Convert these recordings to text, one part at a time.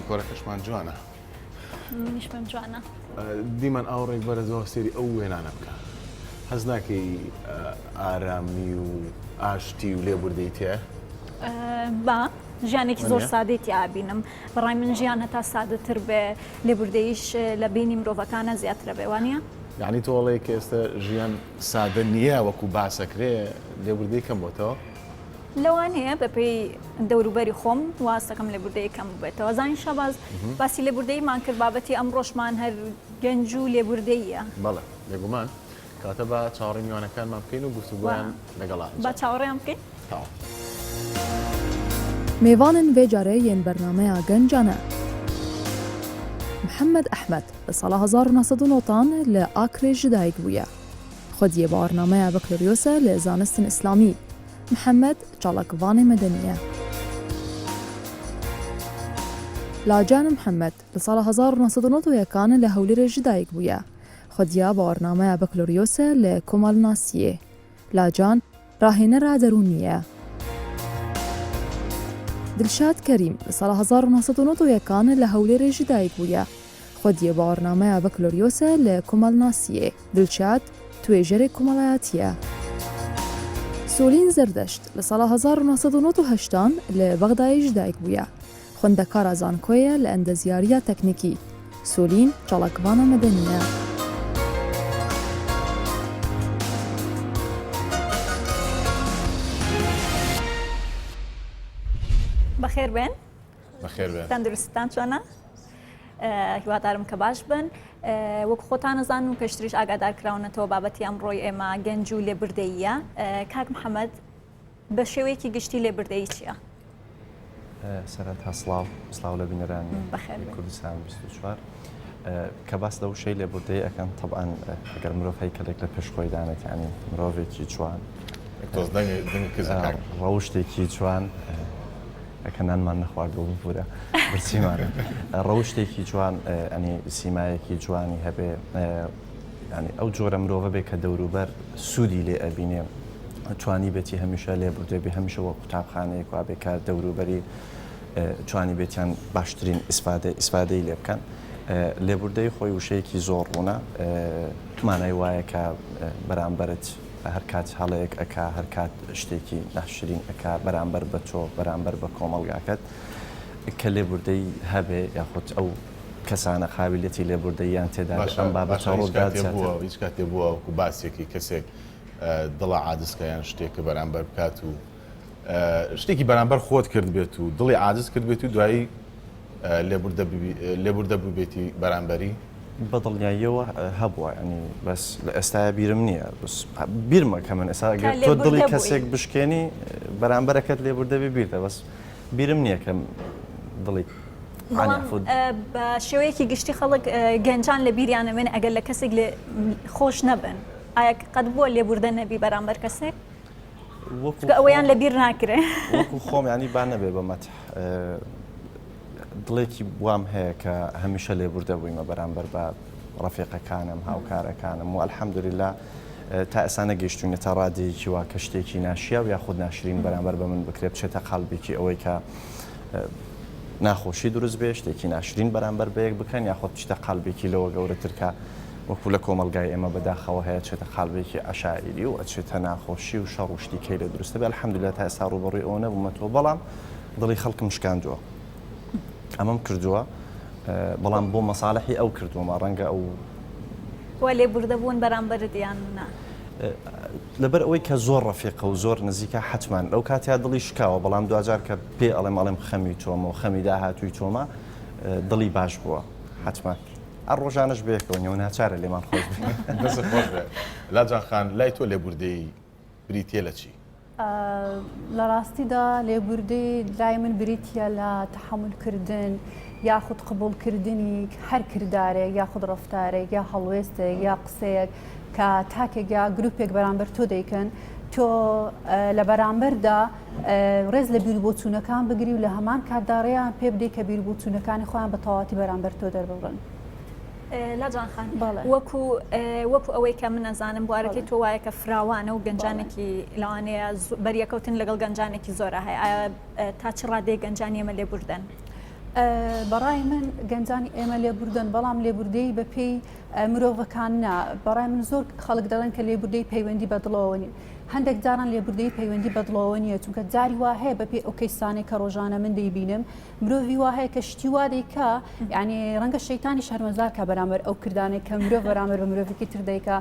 دیکۆرەکەشمان جوانە. منیش پێم جوانە. دیمەن ئاوڕێک بەرە زۆر سێری ئەو وێنانە بکە. هەست ناکەی ئارامی و ئاشتی و لێبوردەی تێ؟ با ژیانێکی زۆر سادەی تیا بینم بەڕای من ژیان هەتا سادەتر بێ لێبوردەیش لە بینی مرۆڤەکانە زیاترە بێ وانە؟ یعنی تۆ ئەڵێی کە ئێستا ژیان سادە نییە وەکو باسەکرێ لێبوردەی کەم بۆتەوە؟ لەوانەیە بەپێی دەوروبەری خۆم واستەکەم لێبوردەیی کەم ببێتەوە زانین شاباز باسی لێبوردەییمان کرد بابەتی ئەمڕۆشمان هەر گەنج و لێبوردەییە. بەڵێ بێگومان کەواتە با چاوەڕێی میوانەکانمان بکەین و گفتوگۆیان لەگەڵا ئەنجام با چاوەڕێیان بکەین. تەواو. Mêvanên vê carê yên bernameya Gencane Mihemed Ehmed li sala 1990 an li Akrê ji dayik bûye. Xwediyê bawernameya Bekloriyos e li zanistên Îslamî. Mihemed çalakvanê medenî ye. Lacan Mihemed li sala 1991 an li Hewlêrê ji dayik bûye. Xwediya bawernameya Bekloriyos e li Komalnasiyê. Lacan rahênera derûnî ye. Dilşad Kerîm li sala 1991 an li Hewlêrê ji dayik bûye. Xwediyê bawernameya Bekloriyos e li Komalnasiyê. Dilşad توێژەرێک کۆمەڵایەتییە. سۆلین زەردەشت لە ساڵا 1998 ان لە بەغدایش دایک بوویە. خوندەکارا زانکۆیە لە ئەندەزیارییا تەکنیکی. سۆلین چالاکڤانا مەدەنییە. بەخێر بێن. بەخێر بێن. تەندروستتان چۆنە؟ هیوادارم کە باش بن. وەک خۆتان ئەزانن و پێشتریش ئاگادار کراونەتەوە بابەتی ئەمڕۆی ئێمە گەنج و لێبوردەییە. کاک محەممەد بە شێوەیەکی گشتی لێبوردەیی چییە؟ سەرەتا سڵاو سڵاو لە بینەرانی کوردستان 24 کە باس لە وشەی لێبوردەیی ئەکەن تەبعەن ئەگەر مرۆڤ هەیکەلێک لە پێش خۆی دانێت یانی مرۆڤێکی جوان ڕەوشتێکی جوان کە نانمان نەخواردووە ببورە برسیمانە ڕەوشتێکی جوان ئەنی سیمایەکی جوانی هەبێ ینی ئەو جۆرە مرۆڤە بێ کە دەوروبەر سوودی لێ ئەبینێ توانی بێتی هەمیشە لێبوردێ بێ هەمیشە وە قوتابخانەیەک وابێ کە دەوروبەری توانی بێتیان باشترین ئیسفادە ئیسفادەی لێ بکەن لێبوردەی خۆی وشەیەکی زۆر ڕوونە مانای وایە کە بەرامبەرت هەر کات هەڵەیەک ئەکا هەر کات شتێکی ناشرین ئەکا بەرامبەر بە تۆ بەرامبەر بە کۆمەڵگاکەت کە لێبوردەی هەبێ یاخود ئەو کەسانە قابلیەتی لێبوردەییان تێدا بێ باشە ئەم بابەتە باشە هیچ ڕوودات کاتێ زیاتر. بووە هیچ کاتێ بووە وەکو باسێکی کەسێک دڵە عاجز کە یان شتێکە بەرامبەر بکات و شتێکی بەرامبەر خۆت کردبێت و دڵی عاجز کردبێت و دوایی لێبوردە بووبێتی بەرامبەری؟ بە دڵنیاییەوە هەبووە ینی بەس لە ئێستایا بیرم نییە بەس بیرمە کە من ئێستا گەر تۆ دڵی کەسێک بشکێنی بەرامبەرەکەت لێبوردە بی بیرتە بەس بیرم نییە کە دڵی بە شێوەیەکی گشتی خەڵک گەنجان لە بیریان ئەمێنێ ئەگەر لە کەسێک لێ خۆش نەبن ئایا قەت بووە لێبوردە نەبی بەرامبەر کەسێک؟ چونکە ئەوەیان لە بیر ناکرێ. وەکو خۆم ینی با نەبێ بە مەتح دڵێکی وام هەیە کە هەمیشە لێبوردە بوویمە بەرامبەر بە ڕەفیقەکانم هاوکارەکانم و الحمدللە تا ئێستا نەگەیشتوینە تا ڕادەیەکی وا کە شتێکی ناشیاو یاخود ناشرین بەرامبەر بە من بکرێ بچێتە قالبێکی ئەوەی کە ناخۆشی دروست بێ شتێکی ناشرین بەرامبەر بە یەک بکەن یاخود بچیتە قالبێکی لەوە گەورەتر کە وەکو لە کۆمەڵگای ئێمە بەداخەوە هەیە ئەچێتە قالبێکی عەشائیری و ئەچێتە ناخۆشی و شەڕ و شتی کەی لێ دروست دەبێ الحمدللە تا ئێستا ڕووبەڕووی ئەوە نەبوومەتەوە بەڵام دڵی خەڵکم شکاندووە ئەمەم کردووە بەڵام بۆ مەساڵحی ئەو کردوومە ڕەنگە ئەو وا لێبوردە بوون بەرامبەرت یان نا؟ لەبەر ئەوەی کە زۆر ڕەفیقە و زۆر نزیکە حەتمان لەو کاتیا دڵی شکاوە بەڵام دواجار کە پێی ئەڵێم ئەڵێم خەمی تۆمە و خەمی داهاتووی تۆمە دڵی باش بووە حەتمان. هەر ڕۆژانەش بەیەکەوە نیە و ناچارە لێمان خۆش بێ. دەستت خۆش بێ لاجان خان، لای تۆ لێبوردەیی بریتیە لە چی؟ لە ڕاستیدا لێبوردەیی لای من بریتیە لە تەحەمولکردن یاخود قبوڵکردنی هەر کردارێک یاخود ڕەفتارێک یا هەڵوێستێک یا قسەیەک کە تاکێک یا گروپێک بەرامبەر تۆ دەیکەن تۆ لە بەرامبەردا ڕێز لە بیروبۆچوونەکان بگری و لە هەمان کاتدا ڕێیان پێ بدەیت کە بیروبۆچوونەکانی خۆیان بە تەواوەتی بەرامبەر تۆ دەرببڕن. لاجان خان وەکو وەکو ئەوەی کە من ئەزانم بوارەکەی تۆ وایە کە فراوانە و گەنجانێکی لەوانەیە بەریەکەوتن لەگەڵ گەنجانێکی زۆرە هەیە ئایا تا چ ڕادەیەک گەنجانی ئێمە لێبوردەن؟ بەڕای من گەنجانی ئێمە لێبوردەن بەڵام لێبوردەی بەپێی مرۆڤەکان نا بەڕای من زۆر خەڵک دەڵێن کە لێبوردەی پەیوەندی بە دڵەوە نیە هەندێک جاران لێبوردەی پەیوەندی بە دڵەوە نییە چونکە جاری وا هەیە بەپێی ئەو کەیسانەی کە ڕۆژانە من دەیبینم مرۆڤی وا هەیە کە شتی وا دەیکا یعنی ڕەنگە شەیتانی شەرمەزار کا بەرامبەر ئەو کردانەی کە مرۆڤ بەرامبەر بە مرۆڤێکی تر دەیکا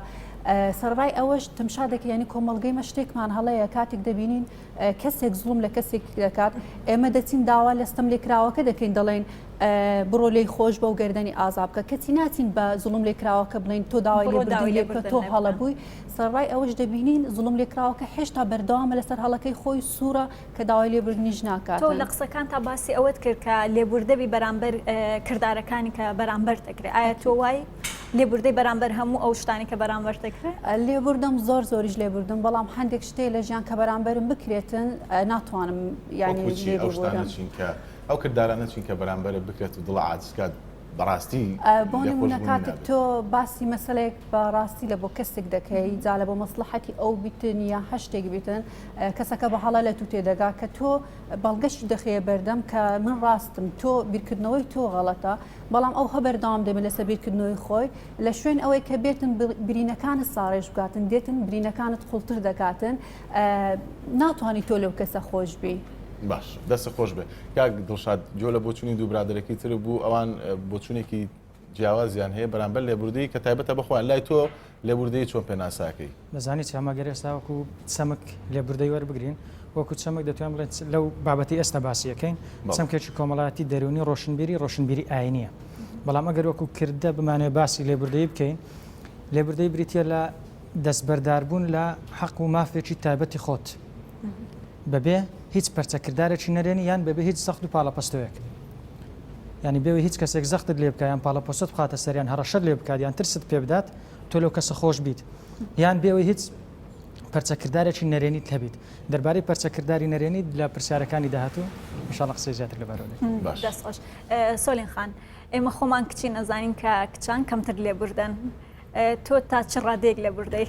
سەرڕای ئەوەش تەمشا دەکەی یعنی کۆمەڵگەی مە شتێکمان هەڵەیە کاتێک دەبینین کەسێک زوڵم لە کەسێک دەکات ئێمە دەچین داوا لە ستەم لێکراوەکە دەکەین دەڵێن بڕۆ لێی خۆش بە و گەردەنی ئازا بکە کەچی ناچین بە زوڵم لێکراوەکە بڵێن تۆ داوای لێبوردن لێ بکە تۆ هەڵە بووی سەرڕای ئەوەش دەبینین زوڵم لێکراوەکە هێشتا بەردەوامە لەسەر هەڵەکەی خۆی سوورە کە داوای لێبوردنیش ناکات. تۆ لە قسەکانتا باسی ئەوەت کرد کە لێبوردەبی بەرامبەر کردارەکانی کە بەرامبەر دەکرێت ئایا تۆ وای؟ لێبوردەی بەرامبەر هەموو ئەو شتانی کە بەرامبەر دەکرێت؟ لێبوردەم زۆر زۆریش لێبوردم بەڵام هەندێک شتێ لە ژیان کە بەرامبەرم بکرێتن ناتوانم یانی وەکو چی ئەو شتانە لێببورم. چین کە ئەو کردارانە چین کە بەرامبەرت بکرێت و دڵە عاجز کات بەڕاستی بۆ نمونە لێخۆشبوونی کاتێک نابێت؟ تۆ باسی مەسەلەیەک بە ڕاستی لە بۆ کەسێک دەکەی جا لە بۆ مەسڵەحەتی ئەو بیتن یا هەر شتێک بیتن کەسەکە بە هەڵە لە تو تێدەگا کە تۆ بەڵگەشت دەخەیە بەردەم کە من ڕاستم تۆ بیرکردنەوەی تۆ غەڵەتە بەڵام ئەو هە بەردەوام دەبێت لەسەر بیرکردنەوەی خۆی لە شوێن ئەوەی کە بێتن برینەکانت ساڕێژ بکاتن دێتن برینەکانت قوڵتر دەکاتن ناتوانانی تۆ لەو کەسە خۆش بی. باش دەست خۆش بێ کاک دڵشاد گوێ لە بۆچوونی دوو برادەرەکەی تر بوو ئەوان بۆچوونێکی جیاوازیان هەیە بەرامبەر لێبوردەیی کە تایبەتە بە خۆیان لای تۆ لێبوردەیی چۆن پێناساکەی؟ دەزانی چی ئەمە گەر ئێستا وەکو چەمک لێبوردەی وەربگرین وەکو چەمک دەتوانین بڵێن لەو بابەتی ئێستا باسی ئەکەین چەمکێکی کۆمەڵایەتی دەروونی ڕۆشنبیری ڕۆشنبیری ئاینیە بەڵام ئەگەر وەکو کردە بمانەوێت باسی لێبوردەیی بکەین لێبوردەی بریتە لە دەستبەرداربوون لە حەق و مافێکی تایبەتی خۆت بەبێ هیچ پەرچەکردارێکی نەرێنی یان بەبێ هیچ زەخت و پاڵەپەستۆیەک یانی بێوەی هیچ کەسێک زەختت لێ بکات یان پاڵەپۆستت بخاتە سەر یان هەڕەشەت لێ بکات یان ترست پێ بدات تۆ لەو کەسە خۆش بیت یان بێوەی هیچ پەرچەکردارێکی نەرێنیت هەبیت دەربارەی پەرچەکرداری نەرێنی لە پرسیارەکانی داهاتوو ئینشاڵڵا قسەی زیاتر لەبارەوە دەکەین. باش. دەست خۆش سۆلین خان ئێمە خۆمان کچین ئەزانین کە کچان کەمتر لێبوردەن تۆ تا چ ڕادەیەک لێبوردەی؟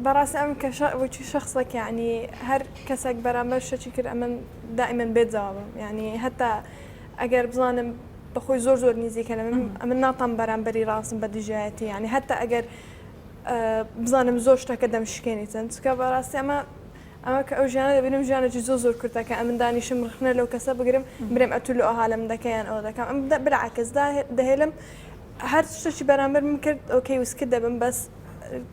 بەڕاستی ئەم کە وەکی شخصێک یعنی هەر کەسێک بەرامبەر شتێکی کرد ئەمن دائما بێت جوابم یعنی هەتا ئەگەر بزانم بەخۆی زۆر زۆر نزیکە لە من ئەمن ناتام بەرامبەری ڕاستم بە دژایەتی یعنی هەتا ئەگەر بزانم زۆر شتەکە دەمشکێنیتن چکە بەڕاستی ئەمە ئەمە کە ئەو ژیانە دەبینم ژیانێکی زۆر زۆر کورتە کە ئەمن دانیشم ڕخنە لەو کەسە بگرم برێم ئەتو لە ئەوها لەم دەکە یان ئەوە دەکەم ئەم بالعکس دەهێلم هەر شتێکی بەرامبەر من کرد okay وسکت دەبم بەس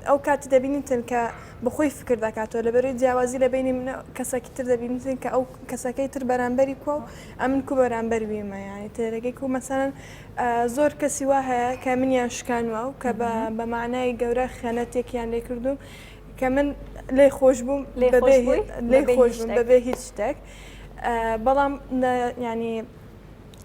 ئەو کاتی دەبینیتن کە بەخۆی فکر دەکاتەوە لەبەرەی جیاوازی لە بینی من کەسەکی تر دەبینیتن کە ئەو کەسەکەی تر بەرامبەری کووە و ئەمن کو بەرامبەر ویمە یانی تێرەگەی کو مەسەلەن زۆر کەسی وا هەیە کە منیان شکانوە و کە بە معنای گەورە خیانەتێکیان لێ کردوم کە من لێ خۆش بووم لێ خۆش بووم بەبێ هیچ شتێک بەڵام ینی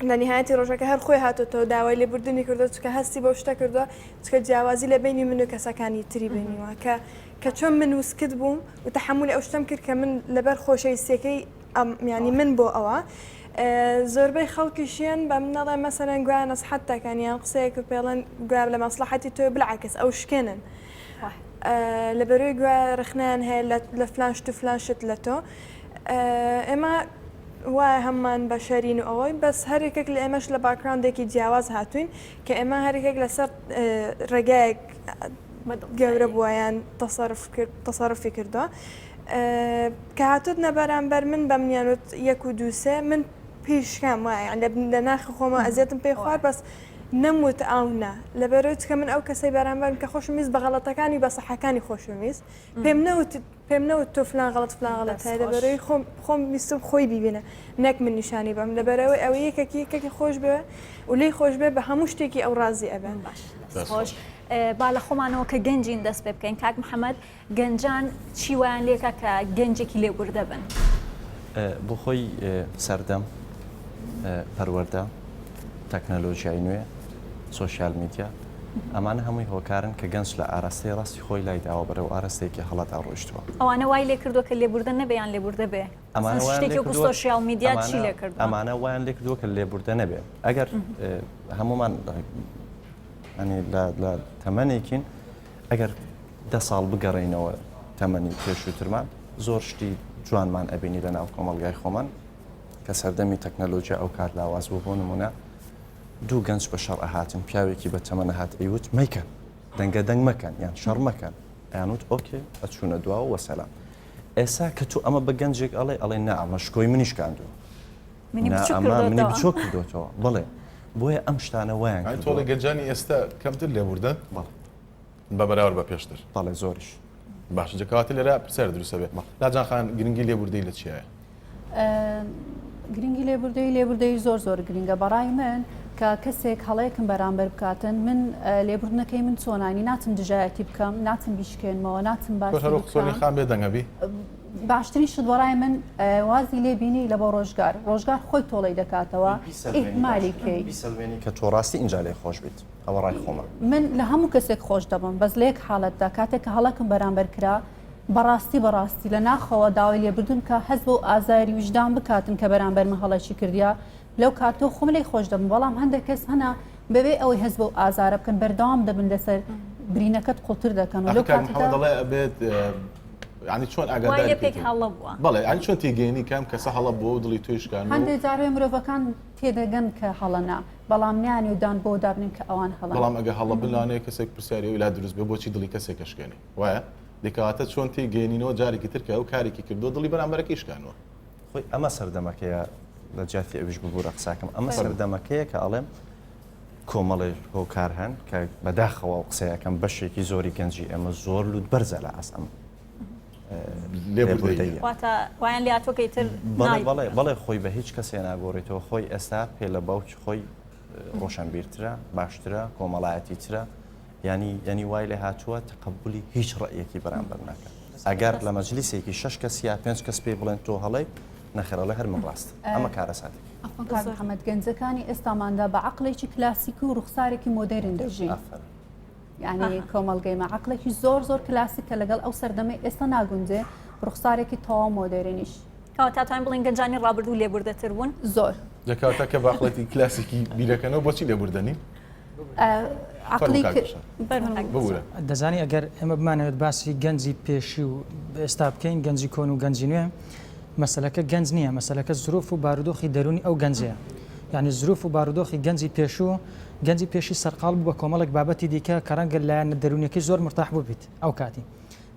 لە نیهایەتی ڕۆژەکە هەر خۆی هاتۆتەوە داوای لێبوردنی کردووە چونکە هەستی بەو شتە کردووە چونکە جیاوازی لە بینی من و کەسەکانی تری بینیوە کە کە چۆن من وسکت بووم و تەحەمولی ئەو شتەم کرد کە من لەبەر خۆشەویستیەکەی ئەم یانی من بۆ ئەوە زۆربەی خەڵکیشیان بە من نەڵێن مەسەلەن گوایە نەسحەت دەکەن یان قسەیەک پێڵێن گوایە لە مەسڵەحەتی تۆ بالعکس ئەو شکێنن لەبەرەوەی گوایە ڕخنەیان هەیە لە فلان شت و فلان شت لە تۆ ئێمە وایە هەموومان بەشەرین و ئەوەی بەس هەر یەکێک لە ئێمەش لە background ێکی جیاواز هاتووین کە ئێمە هەر یەکێک لەسەر ڕێگایەک گەورە بووە یان تەسەرف کرد تەسەرفی کردووە کە هاتوت نەبەرامبەر من بە منیان وت یەک و دوو سێ من پێی شکام وایە یان لە ناخی خۆمە ئەزیەتم پێی خوارد بەس نەموت ئاو نا لەبەرەوەی چکە من ئەو کەسەی بەرامبەرم کە خۆشم ویست بە غەڵەتەکانی بە سەحەکانی خۆشم ویست پێم نەوت پێم نەوت تۆ فلان غەڵەت فلان غەڵەت هەیە لەبەرەوەی خۆم خۆم ویستم خۆی بیبینە نەک من نیشانی بەم لەبەرەوەی ئەوە یەکێکی یەکێکی خۆش بێ و لێی خۆش بێ بە هەموو شتێکی ئەو ڕازی ئەبێ. باش دەست خۆش با لە خۆمانەوە کە گەنجین دەست پێ بکەین کاک محەمەد گەنجان چی وایان لێکا کە گەنجێکی لێبوردە بن؟ بۆ خۆی سەردەم، پەروەردە، تەکنەلۆژیای نوێ، سۆشیال میدیا، ئەمانە هەمووی هۆکارن کە گەنج لە ئاراستەی ڕاستی خۆی لای داوە بەرەو ئاراستەیەکی هەڵەدا ڕۆیشتووە. ئەوانە وای لێ کردووە کە لێبوردە نەبێ یان لێبوردە بێ؟ ئەمانە وایان لێ شتێکی وەکو کردووە سۆشیال میدیا چی ئەمانە لێ کردووە؟ ئەمانە وایان لێ کردووە کە لێبوردە نەبێ. ئەگەر هەموومان یانی لە لە تەمەنێکین ئەگەر دە ساڵ بگەڕێینەوە تەمەنی پێشووترمان زۆر شتی جوانمان ئەبینی لە ناو کۆمەڵگای خۆمان. کە سەردەمی تەکنەلۆجیا ئەو کات لاواز بوو بۆ نمونە دوو گەنج بە شەڕ ئەهاتن پیاوێکی بە تەمەن ئەهات ئەیوت مەیکەن دەنگە دەنگ مەکەن یان شەڕ مەکەن ئەیانوت okay ئەچوونە دواوە وەسەلام ئێسا کە تۆ ئەمە بە گەنجێک ئەڵێ ئەڵێ نا ئەمە شکۆی منی شکاندووە منی نا بچوک ئەمە منی کردۆتەوە. بچۆک کردۆتەوە بەڵێ بۆیە ئەم شتانە وایان ئەی کردووە تۆڵێ گەنجانی ئێستا کەمتر لێبوردەن بەڵێ بە بەراورد بە پێشتر؟ بەڵێ زۆریش. باشە جا کەواتە لێرە پرسیار دروست ئەبێ لاجان خان گرنگی لێبوردەی لە چیایە؟ گرنگی لێبوردەی لێبوردەی زۆر زۆر گرنگە بەڕای من کە کەسێک هەڵەیەکم بەرامبەر بکاتن من لێبوردنەکەی من چۆنانی ناچم دژایەتی بکەم ناچم بیشکێنمەوە ناچم باسی بکەم خان بێدەنگە بی باشترین شت بەڕای من وازی لێ بینی لە بۆ ڕۆژگار ڕۆژگار خۆی تۆڵەی دەکاتەوە ئیهمالی کەی بیسەلمێنی کە تۆ ڕاستی ئینجا لێ خۆش بیت ئەوە ڕای خۆمە. من لە هەموو کەسێک خۆش دەبم بەس لە یەک حاڵەتدا کاتێک کە هەڵەکم بەرامبەر کرا بەڕاستی بەڕاستی لە ناخەوە داوای لێبوردن بکە هەست بەو ئازاری ویژدان بکاتن کە بەرامبەر من هەڵەکی کردیە لەو کاتەوە خۆم لێی خۆش دەبم بەڵام هەندێک کەس هەنە بەبێ ئەوەی هەست بەو ئازارە بکەن بەردەوام دەبن لەسەر برینەکەت قوڵتر دەکەن و لەو کاک محەممەد کاتەدا دەڵێ ئەبێت ینی چۆن وای ئاگاداری لێ پێک کەیتەوە؟ هەڵە بووە. بەڵێ ینی چۆن تێگەیەنی کە ئەم کەسە هەڵە بووە و دڵی تۆی شکاندووە و هەندێک جار هەیە مرۆڤەکان تێدەگەن کە هەڵەنە بەڵام نیانێ و دان بەوە دابنێن کە ئەوان هەڵەن. بەڵام ئەگەر هەڵە بن لەوانەیە کەسێک پرسیاری ئەوی لا دروست بێ بۆچی دڵی کەسێک ئەشکێنی وایە؟ دەی کەواتە چۆن تێی گەیەنینەوە جارێکی تر کە ئەو کارێکی کردووە دڵی بەرامبەرەکەی شکانووە. خۆی ئەمە سەردەمەکەیە لە جیاتی ئەویش ببورە قساکەم ئەمە سەردەمەکەیە کە ئەڵێم کۆمەڵێ هۆکار هەن کە بەداخەوە ئەو قسەیەکەم بەشێکی زۆری گەنجی ئێمە زۆر لوت بەرزە لە ئاست ئەم لێبوردەییە. واتە وایان لێهاتووە کە ئیتر بەڵێ بەڵێ بەڵێ خۆی بە هیچ کەسێ ناگۆڕیتەوە خۆی ئێستا پێ لە باوکی خۆی ڕۆشنبیرترە باشترە کۆمەڵایەتیترە یانی یانی وای لێ هاتووە تەقەبولی هیچ ڕەئیەکی بەرامبەر ناکات ئەگەر لە مەجلیسێکی شەش کەس یا پێنج کەس پێی بڵێن تۆ هەڵەی نەخێر ئەڵێ هەر من ڕاستم ئەمە کارەساتێک. عەفوەن کاک محەمەد گەنجەکانی ئێستاماندا بە عەقڵێکی کلاسیکی و ڕوخسارێکی مۆدێرن دەژین. ئافەرم. یعنی کۆمەڵگەی مە عەقڵێکی زۆر زۆر کلاسیک کە لەگەڵ ئەو سەردەمەی ئێستا ناگونجێ ڕوخسارێکی تەواو مۆدێرنیش. کەواتە ئەتوانین بڵێین گەنجانی ڕابردوو لێبوردەتر بوون؟ زۆر. جا کەواتە کە بە عەقڵێتی کلاسیکی بیرەکەنەوە بۆچی لێبوردە نین؟ عەقڵی ببورە. دەزانی ئەگەر ئێمە بمانەوێت باسی گەنجی پێشی و ئێستا بکەین گەنجی کۆن و گەنجی نوێ مەسەلەکە گەنج نییە مەسەلەکە زروف و بارودۆخی دەروونی ئەو گەنجەیە یعنی زروف و بارودۆخی گەنجی پێشوو گەنجی پێشی سەرقاڵ بوو بە کۆمەڵێک بابەتی دیکە کە ڕەنگە لایەنە دەروونیەکەی زۆر مرتاح بووبیت ئەو کاتی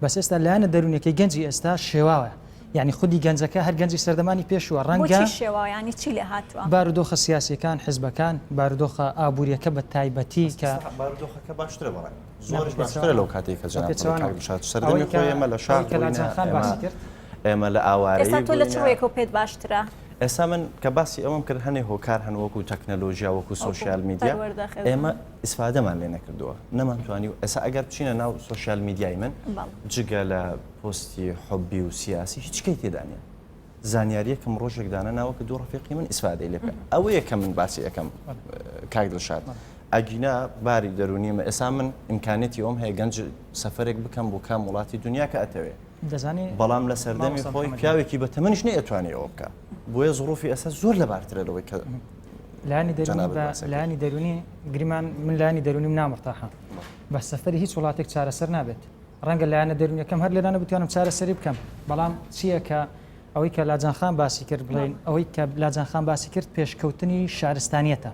بەس ئێستا لایەنە دەروونیەکەی گەنجی ئێستا شێواوە یعنی خودی گەنجەکە هەر گەنجی سەردەمانی پێشووە ڕەنگە بۆچی شێواوە یعنی چی لێ هاتووە؟ بارودۆخە سیاسیەکان حزبەکان بارودۆخە ئابووریەکە بە تایبەتی کە بارودۆخەکە باشترە بەڕای من زۆریش باشترە لەو کاتەی کە جەناب کاک دڵشاد سەردەمی خۆی ئێمە لە شاخ بووینە ئێمە لە ئاوارەیی ئێستا تۆ لە چ ڕوویەکەوە پێت باشترە؟ ئێستا من کە باسی ئەوەم کرد هەنێ هۆکار هەن وەکو تەکنەلۆژیا وەکو سۆشیال میدیا ئێمە ئیسفادەمان لێ نەکردووە نەمانتوانی و ئێستا ئەگەر بچینە ناو سۆشیال میدیای من جگە لە پۆستی حوبی و سیاسی هیچ کەی تێدا نییە زانیاریەکەم ڕۆژێک دانەناوە کە دوو ڕەفیقی من ئیسفادەی لێ بکەن ئەوەیە کە من باسی ئەەکەم کاک دڵشاد ئەگینا باری دەرونیمە ئێسا من ئیمکانێتی ئەوم هەیە گەنج سەفەرێک بکەم بۆ کام وڵاتی دنیا کە ئەتەوێ دەزانی بەڵام لە سەردەمی خۆی پیاوێکی بە تەمەنیش نەیەتوانی ئەوە بکا بۆیە زڕوفی ئێستا زۆر لەبارترە لەوەی کە لایەنی دەرونی بە لایەنی دەرونی گریمان من لایەنی دەرونیم نامرتاحە بە سەفەری هیچ وڵاتێک چارەسەر نابێت ڕەنگە لایەنە دەرونیەکەم هەر لێرانە بتوانم چارەسەری بکەم بەڵام چییە کە ئەوەی کە لاجان خان باسی کرد بڵێن ئەوەی کە لاجان خان باسی کرد پێشکەوتنی شارستانیەتە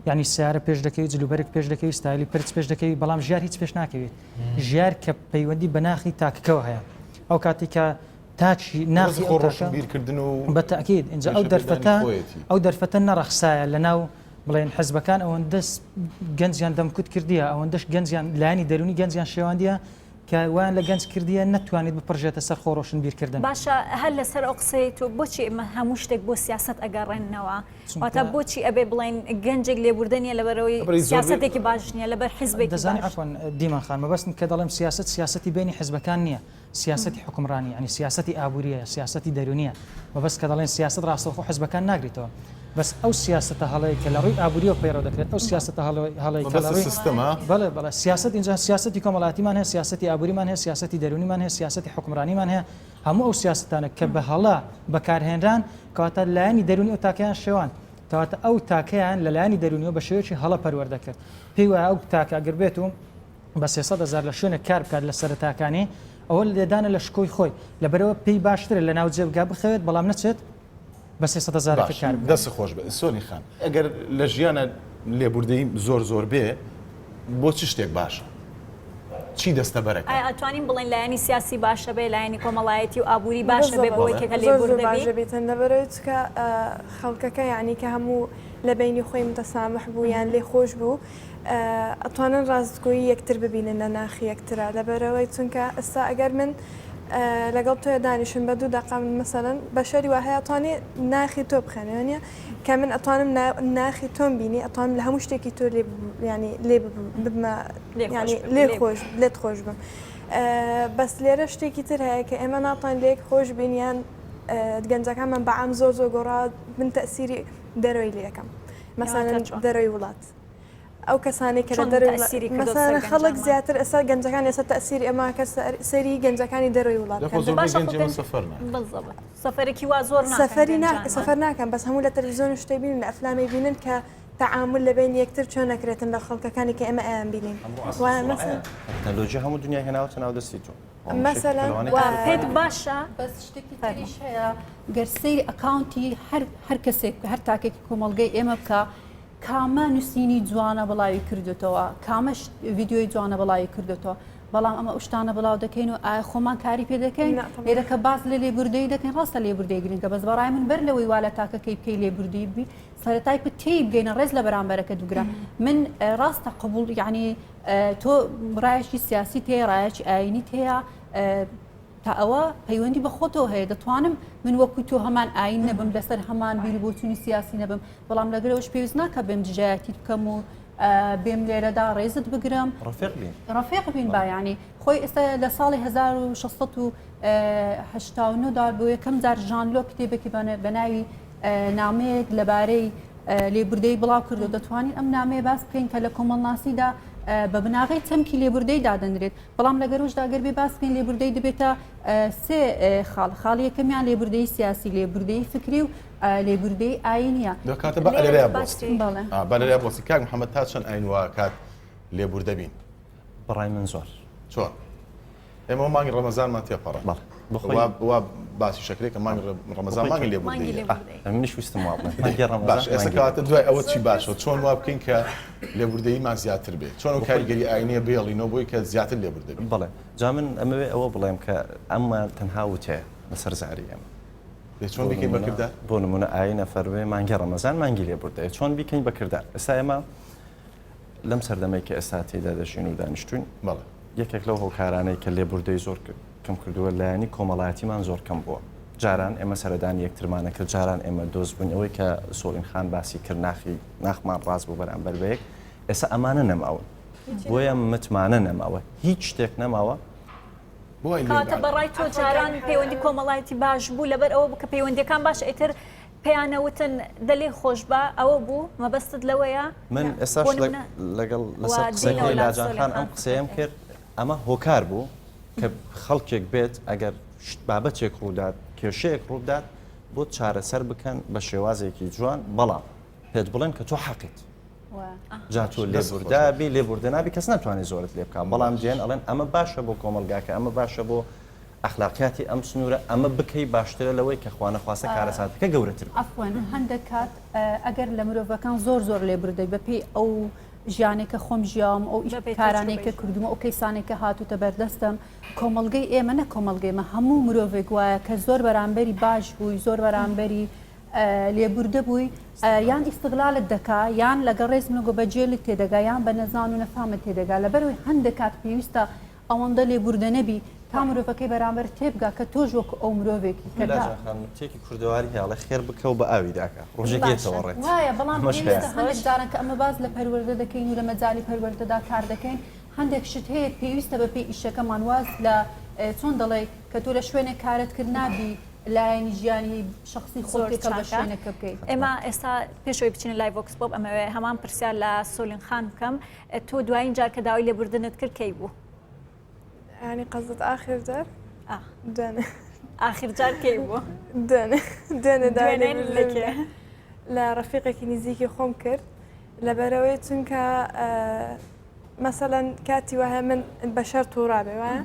یعنی سیارە پێش دەکەویت جلوبەرگ پێش دەکەویت ستایلی پرچ پێش دەکەویت بەڵام ژیار هیچ پێش ناکەوێت ژیار کە پەیوەندی بە ناخی تاکەکەوە هەیە ئەو کاتی کە تاکی ناخی خۆ ڕۆشنبیرکردن و بە تاکید اینجا ئەو دەرفەتە ئەو دەرفەتە نەڕەخسایە لە ناو بڵێن حزبەکان ئەوەندە گەنجیان دەمکوت کردیە ئەوەندەش گەنجیان لایەنی دەرونی گەنجیان شێواندیە کە وایان لە گەنج کردیە نەتوانێت بپڕژێتە سەر خۆ ڕۆشنبیرکردن. باشە هەر لەسەر ئەو قسەی تۆ بۆچی ئێمە هەموو شتێک بۆ سیاسەت ئەگەڕێننەوە؟ واتە بۆچی ئەبێ بڵێین گەنجێک لێبوردە نییە لەبەرئەوەی سیاسەتێکی باش نییە لەبەر حیزبێکی دەزانی عەفوەن دیمەن خان مەبەستم کە دەڵێم سیاسەت سیاسەتی بەینی حیزبەکان نییە سیاسەتی حوکمڕانی یانی سیاسەتی ئابوورییە سیاسەتی دەروونییە مەبەست کە دەڵێن سیاسەت ڕاستەوخۆ حیزبەکان ناگریتەوە بەس ئەو سیاسەتە هەڵەی کە لە ڕووی ئابووریەوە پەیڕەو دەکرێت ئەو سیاسەتە هەڵەی کە لە ڕووی سیستەمە بەڵێ بەڵێ سیاسەت اینجا سیاسەتی کۆمەڵایەتیمان هەیە سیاسەتی ئابووریمان هەیە سیاسەتی دەروونیمان هەیە سیاسەتی حوکمڕانیمان هەیە هەموو ئەو سیاسەتانە کە بە هەڵە بەکارهێنران کەواتە لایەنی دەروونی ئەو تاکەیان شێواند کەواتە ئەو تاکەیان لە لایەنی دەروونیەوە بە شێوەیەکی هەڵە پەروەردە کرد پێی وایە ئەو تاکە ئەگەر بێت و بە 300 هەزار لە شوێنێک کار بکات لە سەرەتاکانی ئەوە لێدانە لە شکۆی خۆی لەبەرئەوە پێی باشترە لە ناو جێگا بخەوێت بەڵام نەچێت. بە 300 هەزارەکە باش کار بکەن. دەست خۆش بێ سۆنی خان ئەگەر لە ژیانە لێبوردەیی زۆر زۆر بێ بۆ چ شتێک باشە چی دەستەبەرەکە؟ ئایا ئەتوانین بڵێین لایەنی سیاسی باشە بێ لایەنی کۆمەڵایەتی و ئابووری باشە بێ بۆی کە زۆر زۆر لێبوردە باش بی؟ دەبیتن لەبەرئەوەی چونکە خەڵکەکە یانی کە هەموو لە بەینی خۆی متەسامح بوو یان لێ خۆش بوو ئەتوانن ڕاستگۆیی یەکتر ببینن لە ناخی یەکترا لەبەرئەوەی چونکە ئێستا ئەگەر من لەگەڵ تۆ دانیشم بە دوو دەقە من مەسەلەن بەشەری وا هەیە ئەتوانێ ناخی تۆ بخوێنێ وانیە کە من ئەتوانم ناخی تۆم بینی ئەتوانم لە هەموو شتێکی تۆ لێ ینی لێ ببمە ینی لێ خۆش لێت خۆش بم بەس لێرە شتێکی تر هەیە کە ئێمە ناتوانین لێک خۆش بین یان گەنجەکانمان بەعام زۆر زۆر گۆڕا من تەسیری دەرەوەی لەکەم مەسەلەن دەرەوەی وڵات ئەو کەسانەی کە لە دەرەوەی مەسەلەن خەڵک زیاتر ئێستا گەنجەکان ئێستا تەئسیری ئەمە کە سەیری گەنجەکانی دەرەوەی وڵات بکەن. زۆربەی گەنج ئێمە سەفەر ناکەن. بالضبط سەفەرێکی وا زۆر ناکەن سەفەری نا سەفەر ناکەن بەس هەموو لە تەلەفزیۆن و شتێک بینن لە ئەفلامی بینن کە تەعامول لە بەین یەکتر چۆن ئەکرێتن لە خەڵکەکانی کە ئێمە ئەیان بینین مەسەلەن تەکنەلۆژیا هەموو دنیای هێناوەتە ناو دەستی تۆ مەسەلەن پێت باشە بەس شتێکی تریش هەیە گەر سەیری ئەکاونتی هەر هەر کەسێک هەر تاکێکی کۆمەڵگەی ئێمە بکە کامە نوسینی جوانە بڵاوی کردۆتەوە کامە ڤیدیۆی جوانە بڵاوی کردۆتەوە بەڵام ئەمە ئەو شتانە بڵاو دەکەین و ئایا خۆمان کاری پێ دەکەین لێرە کە باس لە لێبوردەیی دەکەین ڕاستە لێبوردەی گرنگە بەس بەڕای من بەر لەوەی وا لە تاکەکەی بکەی لێبوردەی بی سەرەتای پێ تێی بگەینە ڕێز لە بەرامبەرەکە دوگرە من ڕاستە قبول یعنی تۆ ڕایەکی سیاسی تێ ڕایەکی ئاینی تەیە تا ئەوە پەیوەندی بە خۆتەوە هەیە دەتوانم من وەکو تۆ هەمان ئاین نەبم لەسەر هەمان بیر و بۆچوونی سیاسی نەبم بەڵام لەگەرەوەش پێویست ناکە بێم دژایەتیت بکەم و بێم لێرەدا ڕێزت بگرم ڕفیق بین ڕفیق بین با یعنی خۆی ئێستا لە ساڵی 1689 دا بۆ یەکەم جار ژان لۆک کتێبێکی بە ناوی نامەیەک لەبارەی لێبوردەی بڵاو کردو دەتوانین ئەم نامەیە باس بکەین کە لە کۆمەڵناسیدا بە بناغەی چەمکی لێبوردەی دادەنرێت بەڵام لەگەرۆشدا گەر بێ باس بکەین لێبوردەی دەبێتە سێ خاڵ، خاڵی یەکەمیان لێبوردەیی سیاسی، لێبوردەیی فکری و لێبوردەیی ئایینیە. دە کاتە با لێرەیا بوەستین. با لێرەیا بوەستین. کاک محەممەد تا چەند ئایین وا کات لێبوردە بین؟ بەڕای من زۆر. چۆن؟ ئێمە مانگی ڕەمەزانمان تێپەڕاند. بەڵێ. بەخۆی وا باسی شەکرێ کە مانگی ڕەمەزان مانگی لێبوردەییە. منیش ویستم وا بڵێم. مانگی ڕەمەزان باش ئێستا کەواتە دوای ئەوە چی باشە؟ چۆن وا بکەین کە لێبوردەییمان زیاتر بێت؟ چۆن ئەو کاریگەری ئاینیە بهێڵینەوە بۆی کە زیاتر لێبوردە بین؟ بەڵێ جا من ئەمەوێ ئەوە بڵێم کە ئەمە تەنها وتەیە لەسەر زاری ئێمە. دەی چۆن بیکەین بە کردار؟ بۆ نمونە ئاین ئەفەرموێ مانگی ڕەمەزان مانگی لێبوردەیە چۆن بیکەین بە کردار؟ ئێستا ئێمە لەم سەردەمەی کە ئێستا تێیدا دەژین و دانیشتوین بەڵێ. یەکێک لەو هۆکارانەی کە لێبوردەی زۆر کەم کردووە لایەنی کۆمەڵایەتیمان زۆر کەم بووە. جاران ئێمە سەردانی یەکترمان ئەکرد، جاران ئێمە دۆست بووین، ئەوەی کە سۆلین خان باسی کرد ناخی ناخمان ڕاست بوو بەرامبەر بە یەک، ئێستا ئەمانە نەماون. بۆیە متمانە نەماوە، هیچ شتێک نەماوە. کەواتە بە ڕای تۆ جاران پەیوەندی کۆمەڵایەتی باش بوو لەبەر ئەوە بوو کە پەیوەندیەکان باش ئیتر پێیانەوتن دە لێ خۆش بە ئەوە بوو مەبەستت لەوەیە؟ من ئێستاش لەگەڵ لەسەر قسەکەی لاجان خان ئەم قسەیەم کرد ئەمە هۆکار بوو کە خەڵکێک بێت ئەگەر بابەتێک ڕوودات کێشەیەک ڕووبدات بۆ چارەسەر بکەن بە شێوازێکی جوان بەڵام پێت بڵێن کە تۆ حەقیت جا تۆ لێبوردابی لێبوردە نابی کەس ناتوانێت زۆرت لێ بکات بەڵام دێن ئەڵێن ئەمە باشە بۆ کۆمەڵگاکە ئەمە باشە بۆ ئەخلاقیاتی ئەم سنوورە ئەمە بکەی باشترە لەوەی کە خوانەخواستە کارەساتەکە گەورەتر بێت. عەفوەن هەندێک کات ئەگەر لە مرۆڤەکان زۆر زۆر لێبوردەی بەپێی ئەو ژیانەی کە خۆم ژیاوم ئەو کارانەی کە کردومە ئەو کەیسانەی کە هاتووتە بەردەستم کۆمەڵگەی ئێمە نە کۆمەڵگەی مە هەموو مرۆڤێک وایە کە زۆر بەرامبەری باش بووی زۆر بەرامبەری لێبوردە بووی یان ئیستغلالت دەکا یان لەگەڵ ڕێز منگۆ بە جێلت تێدەگا یان بە نەزان و نەفامت تێدەگا لەبەرەوەی هەندێک کات پێویستە ئەوەندە لێبوردە نەبی تا مرۆڤەکەی بەرامبەر تێبگا کە تۆش وەکو ئەو مرۆڤێکی کە تا لاجان خان وتێکی کوردەواری هەیە ئەڵێ خێر بکە و بە ئاوی داکە ڕۆژێک باشە. یەتەوە ڕێت وایە بەڵام ئەمەش هەیە. پێویستە هەندێک جاران کە ئەمە باس لە پەروەردە دەکەین و لە مەجالی پەروەردەدا کار دەکەین هەندێک شت هەیە پێویستە بە پێی ئیشەکەمان واز لە چۆن دەڵێی کە تۆ لە شوێنێک کارت کرد نابی لایەنی ژیانی شەخسی خۆت زۆر تێکەڵ بە چاکە. شوێنەکە بکەی. ئێمە ئێستا پێش ئەوەی بچینە لای vox pop ئەمەوێ هەمان پرسیار لە سۆلین خان بکەم تۆ دوایین جار کە داوای لێبوردنت کرد کەی بوو؟ یانی قەزدت ئاخر جار؟ ئا. دوێنێ. ئاخر جار کەی بوو؟ دوێنێ. دوێنێ داوای دوێنێ لە لێبوردنم کێ؟ لە ڕەفیقێکی نزیکی خۆم کرد لەبەرئەوەی چونکە مەسەلەن کاتی وایە من بەشەر تووڕا بێ وایە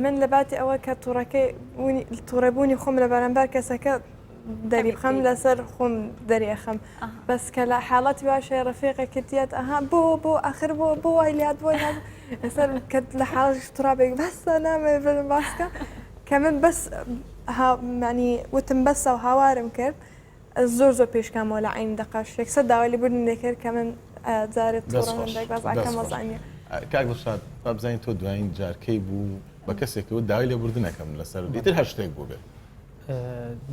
من لە باتی ئەوە کە تووڕەکەی تووڕەبوونی خۆم لە بەرامبەر کەسەکە. دەری بخەم لەسەر خۆم دەریەخەم بەس کە لە حاڵەتی واش هەیە ڕەفیقە کردیت ئەها بۆ بۆ ئەخر بۆ بۆ وای لات بۆ لات ئێستا کە لە حاڵ ترابێک بەسە نامەوێ بڵێم باسکە کە من بەس ینی وتم بەسە و هاوارم کرد زۆر زۆر پێشکامەوە لە عین دەقەش یەکسەر داوای لێبوردن لێکرد کە من جارێت دەست کاک دڵشاد با بزانین تۆ دوایین جار کەی بوو بە کەسێکەوە داوای لێبوردنەکەم لەسەر ئیتر هەر شتێک بوو بێت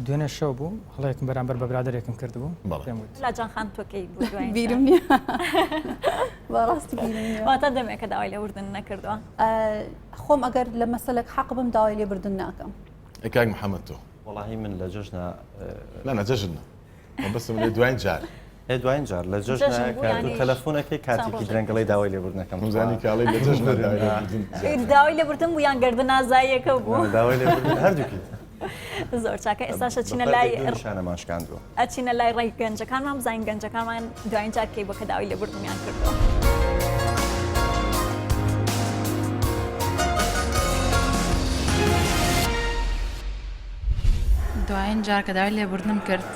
دوێنێ شەو بوو هەڵەیەکم بەرامبەر بە برادەرێکم کردبوو پێم وت لا جان خان تۆ کەی بوو دوایین جار؟ بیرم نییە بەڕاستی بیرم نییە واتە دەمێکە داوای لێبوردن نەکردووە خۆم ئەگەر لە مەسەلەک حەق بم داوای لێبوردن ناکەم ئەی کاک محەممەد تۆ وەڵاهی من لە جەژنا نا نا جەژن نا مەبەستم لێ دوایین جار ئێ دوایین جار لە جەژنە جەژن بوو کە یانیش تەلەفۆنەکەی چەند کاتێکی ڕۆژێک درەنگەڵی داوای لێبوردنەکەم زانی کاڵی لە جەژنە داوای لێبوردن زیاتر. داوای لێبوردن بوو یان گەردنازاییەکە بوو داوای لێبوردن هەردووکی زۆر چاکە ئێستاش ئەچینە بە لای فەردێک دوو نیشانەمان شکاندووە. ئەچینە لای ڕای گەنجەکانمان بزانین گەنجەکانمان دوایین جار کەی بووە کە داوای لێبوردنیان کردووە. دوایین جار کە داوای لێبوردنم کرد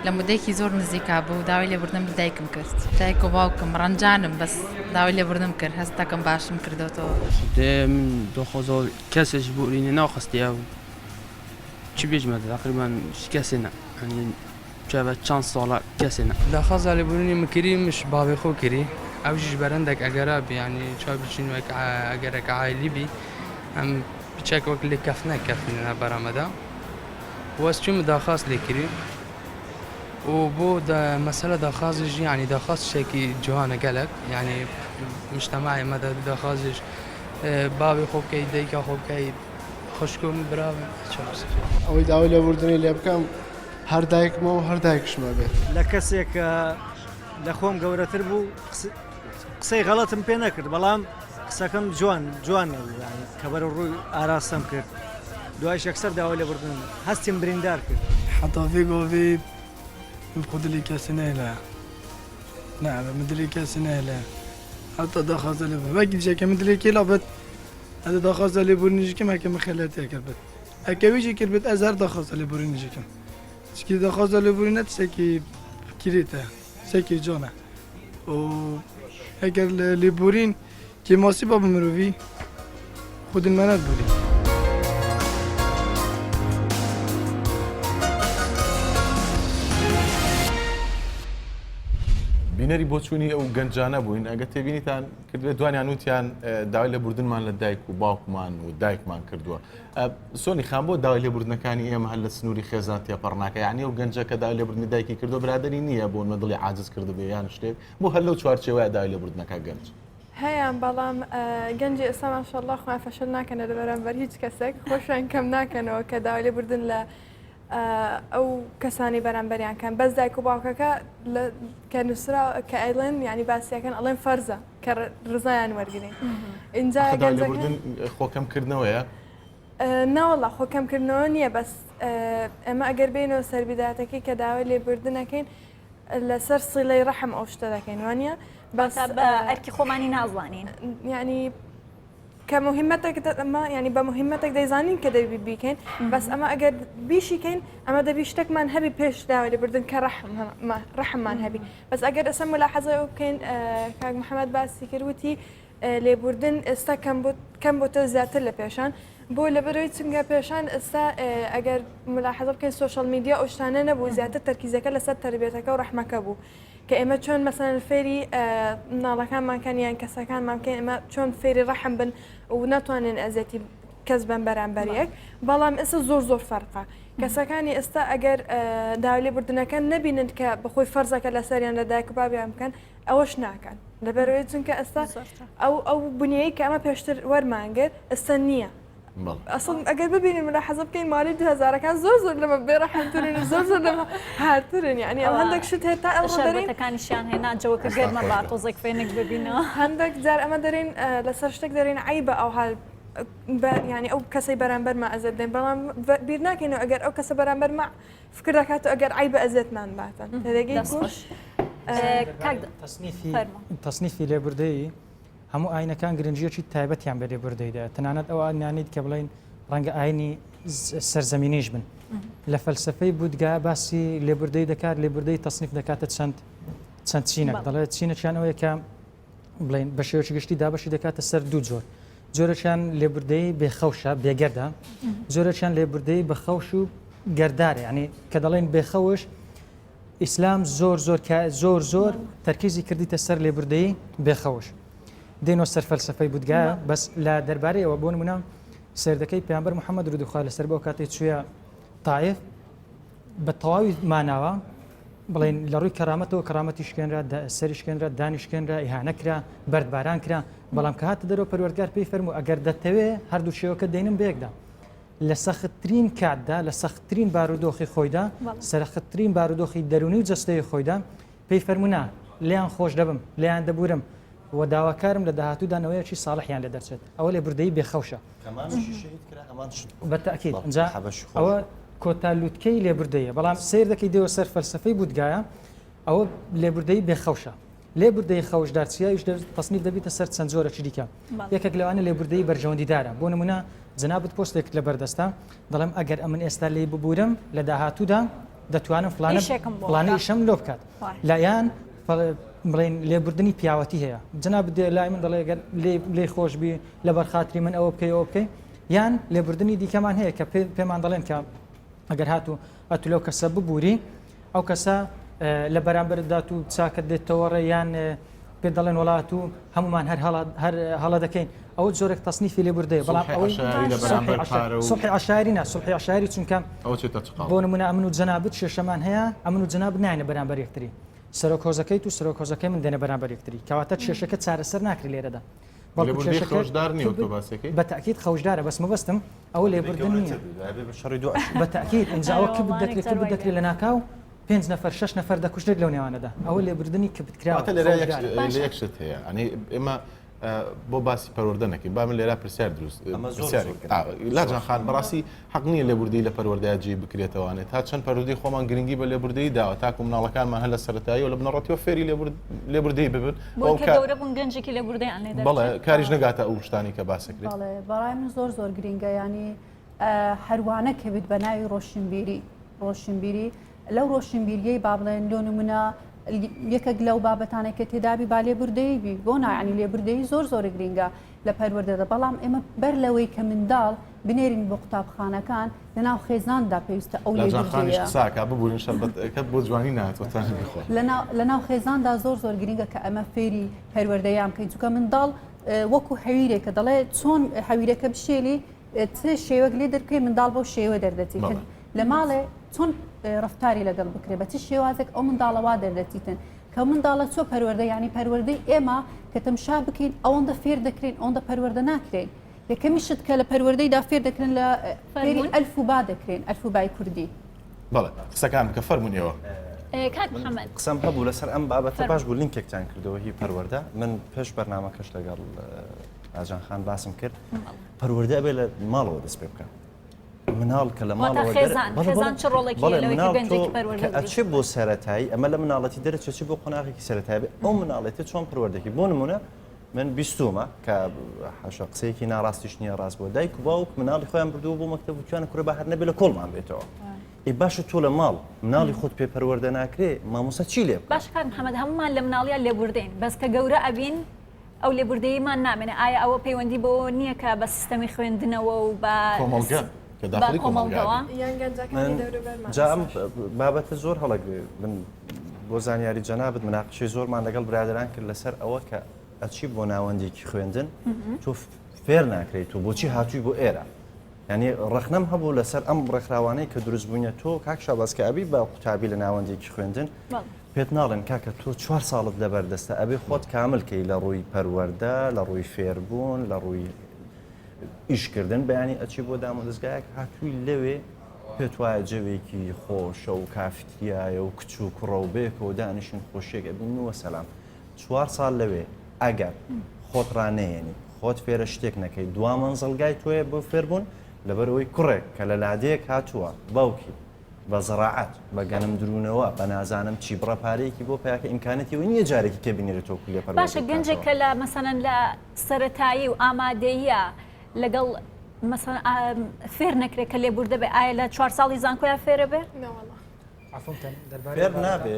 لە مدەیەکی زۆر نزیکا بوو داوای لێبوردنم لە دایکم کرد دایک و باوکم ڕەنجانم بەس داوای لێبوردنم کرد هەست دەکەم باشم کردۆتەوە. خودێ من دۆخۆزۆ کەسێ ژ بۆرینێ ناخستیە و چ بێژمە تەقریبەن ژ کەسێ نە یانی چەڤە چەند ساڵە کەسێ نە. داخوازا لێبورینی من کری مش باڤێ خۆ کری ئەو ژیش بەرەندەک ئەگەرا بی یانی چا بچین وەک ئەگەرەک عایلی بی ئەم بچەک وەک لێ کەفتنەک کەفتینە بەرامەدا. وەز چووم داخاز لێ کری و بۆ مەسەلە داخازیش یانی داخاز شتێکی جوانە گەلەک یانی مجتەمەعی مەدە داخازیش باوی خۆ بکەی دایکا خۆ بکەی خوشکم برا ئەوەی داوای لێبوردنی لێ بکەم هەر دایکمە و هەر دایکشمە بێت. لە کەسێک کە لە خۆم گەورەتر بوو قسەی غەڵەتم پێ نەکرد بەڵام قسەکەم جوان جوان نەبوو یانی کە بەرەو ڕووی ئاراستەم کرد دوایش یەکسەر داوای لێبوردنم هەستیم بریندار کرد. حەتا ڤێ گاڤێ من خۆ دلی کەسێ نەهێلایە نا من دلی کەسێ نەهێلایە حەتا داخوازە لێ وەکی جەکە من دلێ کێ لابت ئەز داخوازە لێبوردنی ژ کم هەکە من خەلەتیە کرد بت ئەکە وی ژی کرد بت ئەز هەر داخوازە لێبوردنی ژ کم چکی داخوازە لێبوردنە تشتێکی کریتە تشتێکی جوانە و ئەگەر لێبورین کێماسی با بە مرۆڤی خودن مەنەت بورین. بینەری بۆچوونی ئەو گەنجانە بووین ئەگە تێبینیتان کردبێت دوانیان وتیان داوای لێبوردنمان لە دایک و باوکمان و دایکمان کردووە سۆنی خان بۆ داوای لێبوردنەکانی ئێمە هەر لە سنووری خێزان تێپەڕ ناکە یعنی ئەو گەنجە کە داوای لێبوردنی دایکی کردو برادری نییە بۆ نمە دڵی عاجز کردبێ یان شتێک بۆ هەر لەو چوارچێوەیە داوای لێبوردنەکە گەنج هەیان بەڵام گەنجی ئێستا ماشاءاللە خۆیان فەشەل ناکەنە لە بەرامبەر هیچ کەسێک خۆشیان کەم ناکەنەوە کە داوای لێبوردن لە ئەو کەسانی بەرامبەریان کەن بەس دایک و باوکەکە کە نووسرا کە ئەیڵێن ینی باسیەکەن ئەڵێن فەرزە کە ڕزایان وەرگین اینجا خۆکەم کردنەوەیە ناوەڵا خۆکەم کردنەوە نییە بەس ئەمە ئەگەر بینەوە سەربیداتەکەی کە داوای لێبوردنەکەین لەسەر سیلەی ڕەحم ئەو شتە دەکەین وانە بەس بە ئەرکی خۆمانی نازانین ینی کە موهیمەتێک ئەمە یانی بە موهیمەتێک دەیزانین کە دەبی بیکەین بەس ئەمە ئەگەر بیشیکەین ئەمە دەبی شتێکمان هەبی پێش داوای لێبوردن کە ڕەحم ڕەحممان هەبی بەس ئەگەر ئەسە ملاحەزە ئەو بکەین کاک محەممەد باسی کرد وتی لێبوردن ئێستا کەم کەم بۆتە زیاتر لە پێشان بۆ لەبەرەوەی چونکە پێشان ئێستا ئەگەر ملاحەزە بکەین سۆشیال میدیا ئەو شتانە نەبوو زیاتر تەرکیزەکە لەسەر تەربیەتەکە و ڕەحمەکە بوو کە ئێمە چۆن مەسەلەن فێری مناڵەکانمان کەن یان کەسەکانمان بکەین ئێمە چۆن فێری ڕەحم بن و ناتوانن ئەزیەتی کەس بن بەرامبەر یەک بەڵام ئێستا زۆر زۆر فەرقە کەسەکانی ئێستا ئەگەر داوای لێبوردنەکە نەبینن کە بەخۆی فەرزەکە لەسەریان لە دایک و بابیان بکەن ئەوەش ناکەن لەبەرەوەی چونکە ئێستا ئەو ئەو بنیەی کە ئەمە پێشتر وەرمانگرت ئێستا نییە ئەسڵ ئەگەر ببینین ملاحەزە بکەین مالی دو هەزارەکان زۆر زۆر لەمە بێڕەحمترن و زۆر زۆر لەمە هارترن یعنی ئەو هەندێک شت هەیە تا ئەمڕۆ دەرین شەربەتەکانیشیان هێنا جەوەکە گەرمە با تۆزێک فێنک ببینەوە هەندێک جار ئەمە دەرین لەسەر شتێک دەرین عیبە ئەو حال ینی ئەو کەسەی بەرامبەرمە ئەزێت دێن بەڵام بیر ناکەینەوە ئەگەر ئەو کەسە بەرامبەرمە فکر دەکات و ئەگەر عیبە ئەزێتمان باتن تێدەگەی تەسنیفی لێبوردەیی هەموو ئاینەکان گرنگییەکی تایبەتیان بە لێبوردەیی دایە، تەنانەت ئەو ئاینانەی کە بڵێین ڕەنگە ئاینی سەرزەمینیش بن. لە فەلسەفەی بودگا باسی لێبوردەی دەکات لێبوردەی تەسنیف دەکاتە چەند چەند چینێک دەڵێت چینێکیان ئەوەیە کە بڵێن بە شێوەیەکی گشتی دابەشی دەکاتە سەر دوو جۆر جۆرەکیان لێبوردەی بێخەوشە بێگەردە جۆرەکیان لێبوردەی بە خەوش و گەردارە ینی کە دەڵێن بێخەوش ئیسلام زۆر زۆر زۆر زۆر تەرکیزی کردیتە سەر لێبوردەی بێخەوش دێنەوە سەر فەلسفەی بودگایە بەس لە دەربارەیەوە بۆ نمونە سێردەکەی پێیانبەر محەممەد درودی خوا لەسەر بۆ کاتێک چووە تائیف بە تەواوی ماناوە بڵێن لە ڕووی کەرامەتەوە کەرامەتی شکێنرا سەری شکێنرا دانی شکێنرا ئیهانە کرا بەردباران کرا بەڵام کە هاتە دەرەوە پەروەردگار پێی فەرموو ئەگەر دەتەوێ هەردوو شێوەکە دەینم بەیەکدا لە سەختترین کاتدا لە سەختترین بارودۆخی خۆیدا سەرختترین بارودۆخی دەرونی و جەستەی خۆیدا پێی فەرموو نا لێیان خۆش دەبم لێیان دەبورم و داواکارم لە داهاتوودا نەوەیەکی ساڵحیان لێ دەرچێت ئەوە لێبوردەیی بێخەوشە. کەمانیشی شەهید کرا هەمان شت بوو. بە تەئکید بەڵێ ئینجا حەبەشی خۆش ئەوە بوو. کۆتا لوتکەی لێبوردەییە بەڵام سەیر دەکەی دێوە سەر فەلسەفەی بودگایە ئەوە لێبوردەیی بێخەوشە. لێبوردەیی خەوشدار چیە ئەویش تەسنیف دەبیتە سەر چەند جۆرەکی دیکە یەکێک لەوانە لێبوردەیی بەرژەوەندیدارە بۆ نمونە جەنابت پۆستێکت لەبەردەستە دەڵێم ئەگەر ئەمن ئێستا لێی ببورم لە داهاتوودا دەتوانم فلانە ئیشێکم بۆ فلانە بکە. ئیشەم لۆ بکات وایە. لایان بڵێن لێبوردنی پیاوەتی هەیە جەنابت دێ لای من دەڵێ گەر لێی لێی خۆش بی لەبەر خاتری من ئەوە بکەی ئەوە بکەی یان لێبوردنی دیکەمان هەیە کە پێ پێمان دەڵێن کە ئەگەر هاتوو ئەتو لەو کەسە ببووری ئەو کەسە لە بەرامبەرت و چاکەت دێتەوە ڕێ یان پێت دەڵێن وڵات و هەمومان هەر هەر هەڵە دەکەین ئەوە جۆرێک تەسنیفی لێبوردەیە بەڵام ئەوەی سوڵحی عەشایری نا سوڵحی عەشایری چونکە بۆ نمونە ئەمن و جەنابت کێشەمان هەیە ئەمن و جەنابت ناینە بەرامبەر یەکتری سەرۆک هۆزەکەیت و سەرۆک هۆزەکەی من دێنە بەرامبەر یەکتری کەواتە کێشەکە چارەسەر ناکرێت لێرەدا بەڵکو کێشەکە خەوشدار نییە تۆ باسەکەی بە تاکید خەوشدارە بەس مەبەستم ئەوە لێبوردن نییە شەڕی دوو بە تاکید ئینجا ئەوە کبت دەکرێت کبت دەکرێت لە ناکاو پێنج نەفەر شەش نەفەر دەکوژرێت لەو نێوانەدا ئەوە لێبوردنی کبتکراوە واتە لێرە یەک شت هەیە ئەنی ئێمە بۆ باسی پەروەردە نەکەین با من لێرە پرسیار دروست پرسیارێک لاجان خان بەڕاستی حەق نییە لێبوردەی لە پەروەردەیا جێی بکرێتەوانێ تا چەند پەروەردەی خۆمان گرنگی بە لێبوردەیی داوە تاکو مناڵەکانمان هەر لە سەرەتاییەوە لە بنەڕەتیەوە فێری لێبوردەیی ببن بۆ کە گەورە بوون گەنجێکی لێبوردەیان لێ دەرچێت. بەڵێ کاریش نەگاتە ئەو شتانەی کە باس ئەکرێت. بەڵێ بەڕای من زۆر زۆر گرینگە یانی هەروانە کە بیت بە ناوی ڕۆشنبیری ڕۆشنبیری لەو ڕۆشنبیریەی با بڵێن لۆ نمونە یەکێک لەو بابەتانێک کە تێدابی با لێبوردەیی بی بۆ نایانی لێبوردەیی زۆر زۆر گرینگە لە پەروەردەدا بەڵام ئێمە بەر لەوەی کە منداڵ بنێرین بۆ قوتابخانەکان لەناو خێزاندا پێویستە ئەو لاجان خانیش لێبوردەیە قساکە ببورن شەربەتەکە بۆ جوانی ناتوانن بخۆن لەناو لەناو خێزاندا زۆر زۆر گرینگە کە ئەمە فێری پەروەردەیان بکەین چونکە منداڵ وەکو هەویرێکە دەڵێ چۆن هەویرەکە بشێلی چ شێوەک لێ دەرکەی منداڵ بەو شێوە دەردەچیتن بەڵێ. لە ماڵێ چۆن ڕفتاری لەگەڵ بکرێ بە چ شێوازێک ئەو منداڵە وا دەردەچیتن کە منداڵە چۆ پەروەردە یعنی پەروەردەی ئێمە کە تەمشا بکەین ئەوەندە فێر دەکرێن ئەوەندە پەروەردە ناکرێن یەکەمی شت کە لە پەروەردەیدا فێر دەکرێن لە فێری فەرموون. ئەلف و با دەکرێن ئەلف و بای کوردی. بەڵێ قسەکان بکە فەرموون ئێوە. کاک محەمەد. قسەم هەبوو لەسەر ئەم بابەتە فەرموو. باش بوو لینکێکتان کردەوە هی پەروەردە من پێش بەرنامەکەش لەگەڵ ئاجان خان باسم کرد پەروەردە ئەبێ لە ماڵەوە دەست پێ بکە مناڵ کە لە واتە ماڵەوە خێزان خێزان چ ڕۆڵێکی هەیە لەوەی کە گەنجێکی پەروەردە کە دروست ئەچێ بۆ سەرەتایی ئەمە لە مناڵەتی دەرەچێت چ بۆ قۆناغێکی سەرەتایی بێ ئەو مناڵێتە چۆن پەروەردەکی بۆ نمونە من بیستومە کە حەشە قسەیەکی ناڕاستیش نییە ڕاست بووە دایک و باوک مناڵی خۆیان بردووە بۆ مەکتەب و توانە کورە بە هەر نەبێ لە کۆڵمان بێتەوە ئێ باشە تۆ لە ماڵ مناڵی خۆت پێ پەروەردە ناکرێ مامۆستا چی لێ بکا؟ باشە کاک محەمەد هەموومان لە مناڵیا لێبوردەین بەس کە گەورە ئەبین ئەو لێبوردەییمان نامێنێ ئایا ئەوە پەیوەندی بەوەوە نییە کە بە سیستەمی خوێندنەوە و بە کۆمەڵگە کە بە داخڵی کۆمەڵگا کۆمەڵگەوە؟ بی. یان گەنجەکانی من دەوروبەرمان جا ئەم ئێستاش. بابەتە زۆر هەڵەگرێ من بۆ زانیاری جەنابت مناقشەی زۆرمان لەگەڵ برادەران کرد لەسەر ئەوە کە ئەچی بۆ ناوەندێکی خوێندن تۆ فێر ناکرێیت و بۆچی هاتووی بۆ ئێرە یانی ڕەخنەم هەبوو لەسەر ئەم ڕێکخراوانەی کە دروست بووینە تۆ کاک شاباز کە ئەبی بە قوتابی لە ناوەندێکی خوێندن پێت ناڵێن کاکە تۆ چوار ساڵت لەبەر دەستە ئەبێ خۆت کامل کەی لە ڕووی پەروەردە لە ڕووی فێربوون لە ڕووی ئیشکردن بەیانی ئەچی بۆ دامودەزگایەک هاتووی لەوێ پێت وایە جەوێکی خۆشە و کافتریایە و کچ و کوڕە و بێکەوە دانیشن خۆشیەک ئەبین وە سەلام چوار ساڵ لەوێ ئەگەر خۆت ڕانەیەنی خۆت فێرە شتێک نەکەی دوا مەنزڵگای تۆیە بۆ فێربوون لەبەرئەوەی کوڕێک کە لە لادێیەک هاتووە باوکی بە زەڕاعەت بە گەنم دروونەوە بە نازانم چی بڕە پارەیەکی بۆ پەیاکە ئیمکانەتی ئەوەی نییە جارێکی کە بینێرێتەوە کولیە باشە پەروەردەی گەنجێک بکاتەوە. کە لە مەسەلەن لە سەرەتایی و ئامادەییە لەگەڵ. مەسەن فێر نەکرێت کە لێبوردە بێ ئایا لە چوار ساڵی زانکۆیا فێرە بێ؟ فێر نابێ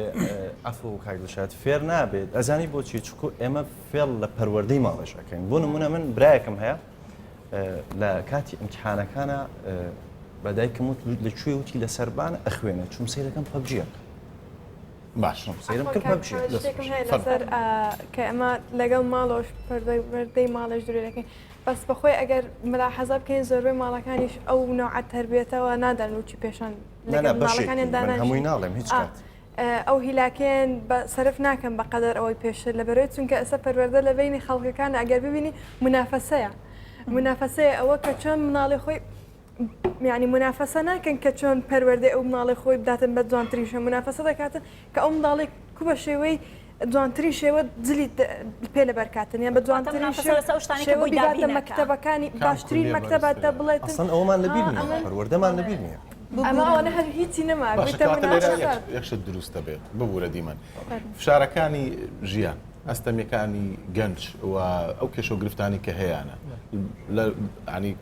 عەفو کاک دڵشاد فێر نابێت ئەزانی بۆچی چکو ئێمە فێڵ لە پەروەردەی ماڵێش ئەەکەین بۆ نمونە من برایەکم هەیە لە کاتی ئیمتحانەکانە بە دایکم وت لە کوێ وتی لە سەربان ئەخوێنێ چوم سەیرەکەم پەبجیەک باشم سەیرم کرد پەبجیە شتێکم هەیە لەسەر کە ئەمە لەگەڵ ماڵەوەش پەروەردەی ماڵێش درێ دەکەین بەس بەخۆی ئەگەر ملاحەزە بکەین زۆربەی ماڵەکانیش ئەو نەوعە تەربیەتەوە نادەن وچی پێشان لەگەڵ ماڵەکانیان دانانیشن هەمووی ناڵێم هیچ کات ئەو هیلاکەیان بە سەرف ناکەن بە قەدەر ئەوەی پێشتر لەبەرەوەی چونکە ئێستا پەروەردە لە بینی خەڵکەکان ئەگەر ببینی منافەسەیە منافەسەیە ئەوە کە چۆن مناڵی خۆی یعنی منافەسە ناکەن کە چۆن پەروەردەی ئەو مناڵی خۆی بداتن بە جوانترین شێوە منافەسە دەکاتن کە ئەو منداڵی کو بە شێوەی جوانترین شێوە جلی پێ لەبەر کاتن یان بە جوانترین شێوە بیباتە مەکتەبەکانی باشترین مەکتەبە دە بڵێتن ئەسڵەن ئەوەمان لەبیر نییە پەروەردەمان لەبیر نییە. ئەمە ئەوەنە هەر هیچی نەما باشە کەواتە لێرە یەک شت دروستە بێت ببورە دیمەن فشارەکانی ژیان ئەستەمیەکانی گەنج و ئەو کێشە و گرفتانی کە هەیانە لە ینی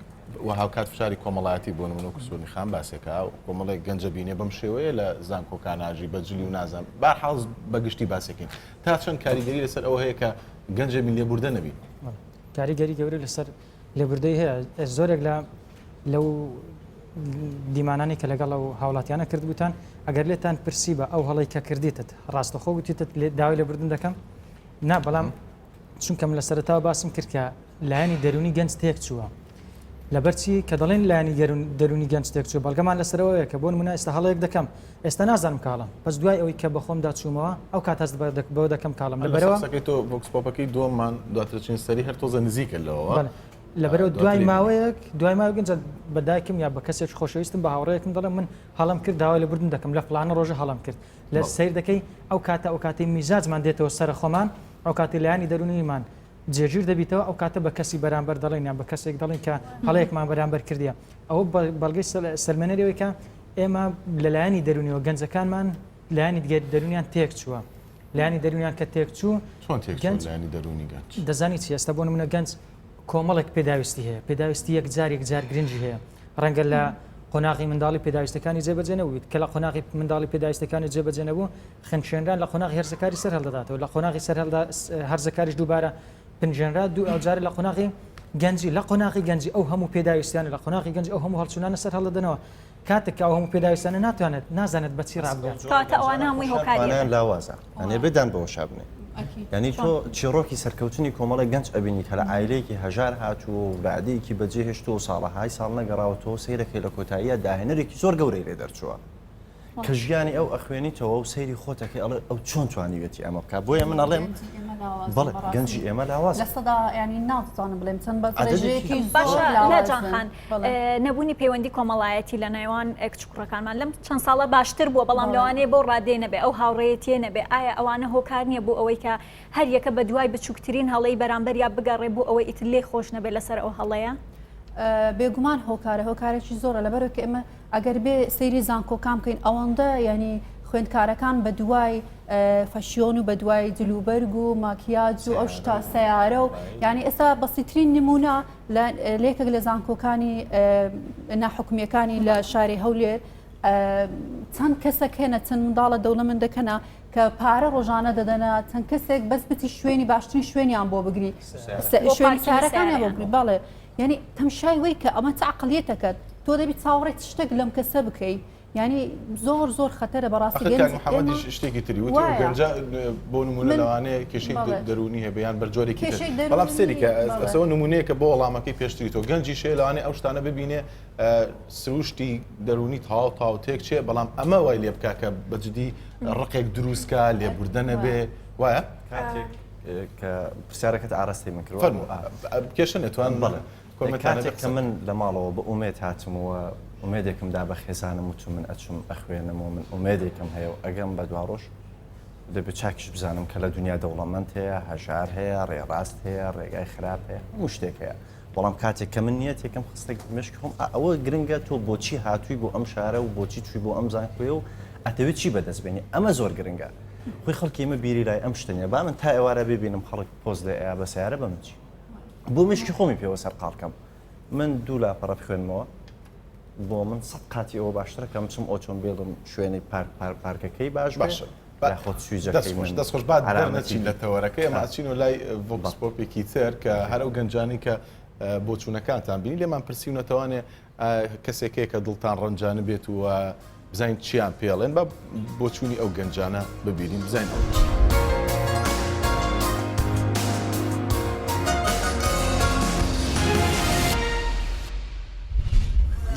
و هاوکات فشاری کۆمەڵایەتی بۆ نمونە وەکو سۆنی خان باسێکا و کۆمەڵێک گەنجە بینێ بەم شێوەیە لە زانکۆکاناژی بە جلی و نازانم بارحاڵ بە گشتی باسێکین تا چەند کاریگەری لەسەر ئەوە هەیە کە گەنجە بین لێبوردە نەبین؟ کاریگەری گەورەی لەسەر لێبوردەی هەیە زۆرێک لە لەو دیمانانی کە لەگەڵ ئەو هاوڵاتیانە کردبووتان ئەگەر لێتان پرسی بە ئەو هەڵەی کە کردیتت ڕاستەخۆ گوتیتت داوای لێبوردن دەکەم نا بەڵام چونکە من لە سەرەتاوە باسم کرد کە لایەنی دەروونی گەنج تێک چووە لەبەرچی کە دەڵێن لایەنی دەروونی گەنج تێک چووە بەڵگەمان لەسەرەوەیە کە بۆ نمونە ئێستا هەڵەیەک دەکەم ئێستا نازانم کاڵم بەس دوای ئەوەی کە بەخۆمدا چوومەوە ئەو کات هەست بەوە دەکەم کاڵم لەبەرەوە قسەکەی تۆ vox pop ەکەی دووەممان دواتر چین سەری هەر تۆزە نزیکە لەوە لەبەرەوە دوای ماوەیەک دوای ماوەیەک گەنجە بە دایکم یا بە کەسێک خۆشەویستم بە هاوڕێیەکم دەڵێم من هەڵم کرد داوای لێبوردن دەکەم لە فلانە ڕۆژە هەڵم کرد لە سەیر دەکەی ئەو کاتە ئەو کاتەی میزاجمان دێتەوە سەر خۆمان ئەو کاتی لایەنی دەروونیمان جێگیر دەبیتەوە ئەو کاتە بە کەسی بەرامبەر دەڵێن یان بە کەسێک دەڵێن کە هەڵەیەکمان بەرامبەر کردیە ئەوە بەڵگەی سەلمێنەری ئەوەی کە ئێمە لەلایەنی دەروونیەوە گەنجەکانمان لایەنی دەروونیان تێک چووە لایەنی دەروونیان کە تێک چوو چۆن تێک چوو لایەنی دەروونی گەنج دەزانی چی ئێستا بۆ نمونە گەنج کۆمەڵێک پێداویستی هەیە پێداویستی یەکجار یەکجار گرنگی هەیە ڕەنگە لە قۆناغی منداڵی پێداویستەکانی جێبەجێ نەبوویت کە لە قۆناغی منداڵی پێداویستەکانی جێبەجێ نەبوو خنچێنران لە قۆناغی هەرزەکاری سەر هەڵدەداتەوە لە قۆناغی سەر هەرزەکاریش دووبارە پنجێنرا دوو ئەوجارە لە قۆناغی گەنجی لە قۆناغی گەنجی ئەو هەموو پێداویستیانە لە قۆناغی گەنج ئەو هەموو هەڵچوونانە سەر هەڵدەدەنەوە کاتێک کە ئەو هەموو پێداویستانە ناتوانێت نازانێت بە چی ڕابگات. کەواتە ئەوانە هەمووی هۆکاری توانایان لاوازە یانی بێ دان بەوە شا بنێ یانی تۆ چیڕۆکی سەرکەوتنی کۆمەڵێک گەنج ئەبینی کە لە عایلەیەکی هەژار هاتووە و لادێیەکی بەجێ هێشتووە و ساڵەهای ساڵ نەگەڕاوەتەوە سەیرەکەی لە کۆتاییە داهێنەرێکی زۆر گەورەی لێ دەرچووە کە ژیانی ئەو ئەخوێنیتەوە و سەیری خۆتەکەی ئەڵێ ئەو چۆن توانیوێتی ئەمە بکات بۆیە من ئەڵێم بەڵێ گەنجی ئێمە لاواز لە سەدا ینی ناتوانم بڵێم چەند بە ڕێژەیەکی باشە لاجان خان نەبوونی پەیوەندی کۆمەڵایەتی لە نێوان کچ و کوڕەکانمان لەم چەند ساڵە باشتر بووە بەڵام لەوانەیە بەو ڕادەیە نەبێ ئەو هاوڕێیەتیە نەبێ ئایا ئەوانە هۆکار نییە بۆ ئەوەی کە هەر یەکە بە دوای بچووکترین هەڵەی بەرامبەریا بگەڕێ بۆ ئەوەی ئیتر لێی خۆش نەبێ لەسەر ئەو هەڵەیە؟ بێگومان هۆکارە هۆکارێکی زۆرە لەبەرەوە کە ئێمە ئەگەر بێ سەیری زانکۆکان بکەین ئەوەندە یعنی خوێندکارەکان بە دوای فەشیۆن و بە دوای جلوبەرگ و ماکیاج و ئەو شتا سیارە و یعنی ئێستا بەسیترین نمونە لە لێکێک لە زانکۆکانی ناحکومیەکانی لە شاری هەولێر چەند کەسێک هێنە چەند منداڵە دەوڵەمەندەکەنە کە پارە ڕۆژانە دەدەنە چەند کەسێک بەس بچی شوێنی باشترین شوێنیان بۆ بگری شوێنی سارەکانیان بۆ بگری بەڵێ یعنی تەمشای وەی کە ئەمە چ عقلیەتەکەت تۆ دەبی چاوەڕێی شتێک لەم کەسە بکەی یعنی زۆر زۆر خەتەرە بەڕاستی گەنج محەممەدیش شتێکی تری وتی ئەو گەنجە بۆ نمونە لەوانەیە کێشەی دەروونی هەبێ یان بەرجۆرێکی تر بەڵام سەیری کە ئەسەوە نمونەیەکە بۆ وەڵامەکەی پێشتری تۆ گەنجیش هەیە لەوانەیە ئەو شتانە ببینێ سروشتی دەروونی تەواو تەواو تێک چێ بەڵام ئەمە وای لێ بکا کە بە جدی ڕقێک دروست کا لێبوردە نەبێ وایە؟ کاتێک کە پرسیارەکەت ئاراستەی من کرد فەرموو کێشە نیە توان بەڵێ کاتێک کە من لە ماڵەوە بە ئومێد هاتمەوە ئومێدێکم دا بە خێزانم وتم من ئەچم ئەخوێنم و من ئومێدێکم هەیە و ئەگەم بە دواڕۆژ دەبێت چاکیش بزانم کە لە دنیا دەوڵەمەند هەیە هەژار هەیە ڕێڕاست هەیە ڕێگای خراپ هەیە هەموو شتێک هەیە بەڵام کاتێک کە من نیەتێکم خستە مێشکی خۆم ئەوە گرنگە تۆ بۆچی هاتووی بۆ ئەم شارە و بۆچی چووی بۆ ئەم زانکۆیە و ئەتەوێت چی بەدەست بێنی ئەمە زۆر گرنگە خۆی خەڵکی ئێمە بیری لای ئەم شتە نیە با من تا ئێوارە ببینم خەڵک پۆز لێ ئەیا بە سەیارە بە من چی بۆ مێشکی خۆمی پێوە سەرقاڵ کەم. من دوو لاپەڕە بخوێنمەوە بۆ من سە قاتی ئەوە باشترە کە بچم ئۆتۆمبیلم شوێنی پارکەکەی باش باشە یاخود سویجەکەی من دەست خۆش با ئارامەتی دەرنەچین لە تەوەرەکە ئێمە ئەچین و لای vox pop ێکی تر کە هەر ئەو گەنجانی کە بۆچوونەکانتان بینی لێمان پرسیونەتەوانێ کەسێک هەیە کە دڵتان ڕەنجانە بێت و بزانین چیان پێڵێن بە بۆچوونی ئەو گەنجانە ببینین بزانین ئەو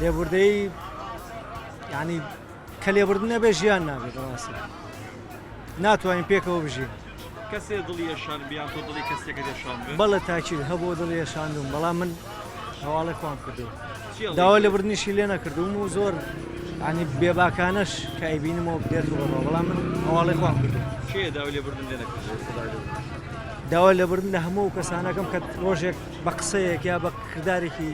لێبوردەیی یعنی کە لێبوردن نەبێ ژیان نابێت بەڕاستی ناتوانین پێکەوە بژین. کەسێ دڵی ئێشان بیان تۆ دڵی کەسێکت ئێشان بێ؟ بەڵێ تاکید هەبوو دڵی ئێشاندوم بەڵام من هەواڵی خۆم کردو داوا لێبوردنیشی لێ نەکردوم و زۆر ینی بێباکانەش کە ئەیبینمەوە دێت و بڕۆ بەڵام من هەواڵی خۆم کردو کێ داوای لێبوردن لێ نەکردو داوا لێبوردن لە هەموو کەسانەکەم کە ڕۆژێک بە قسەیەک یا بە کردارێکی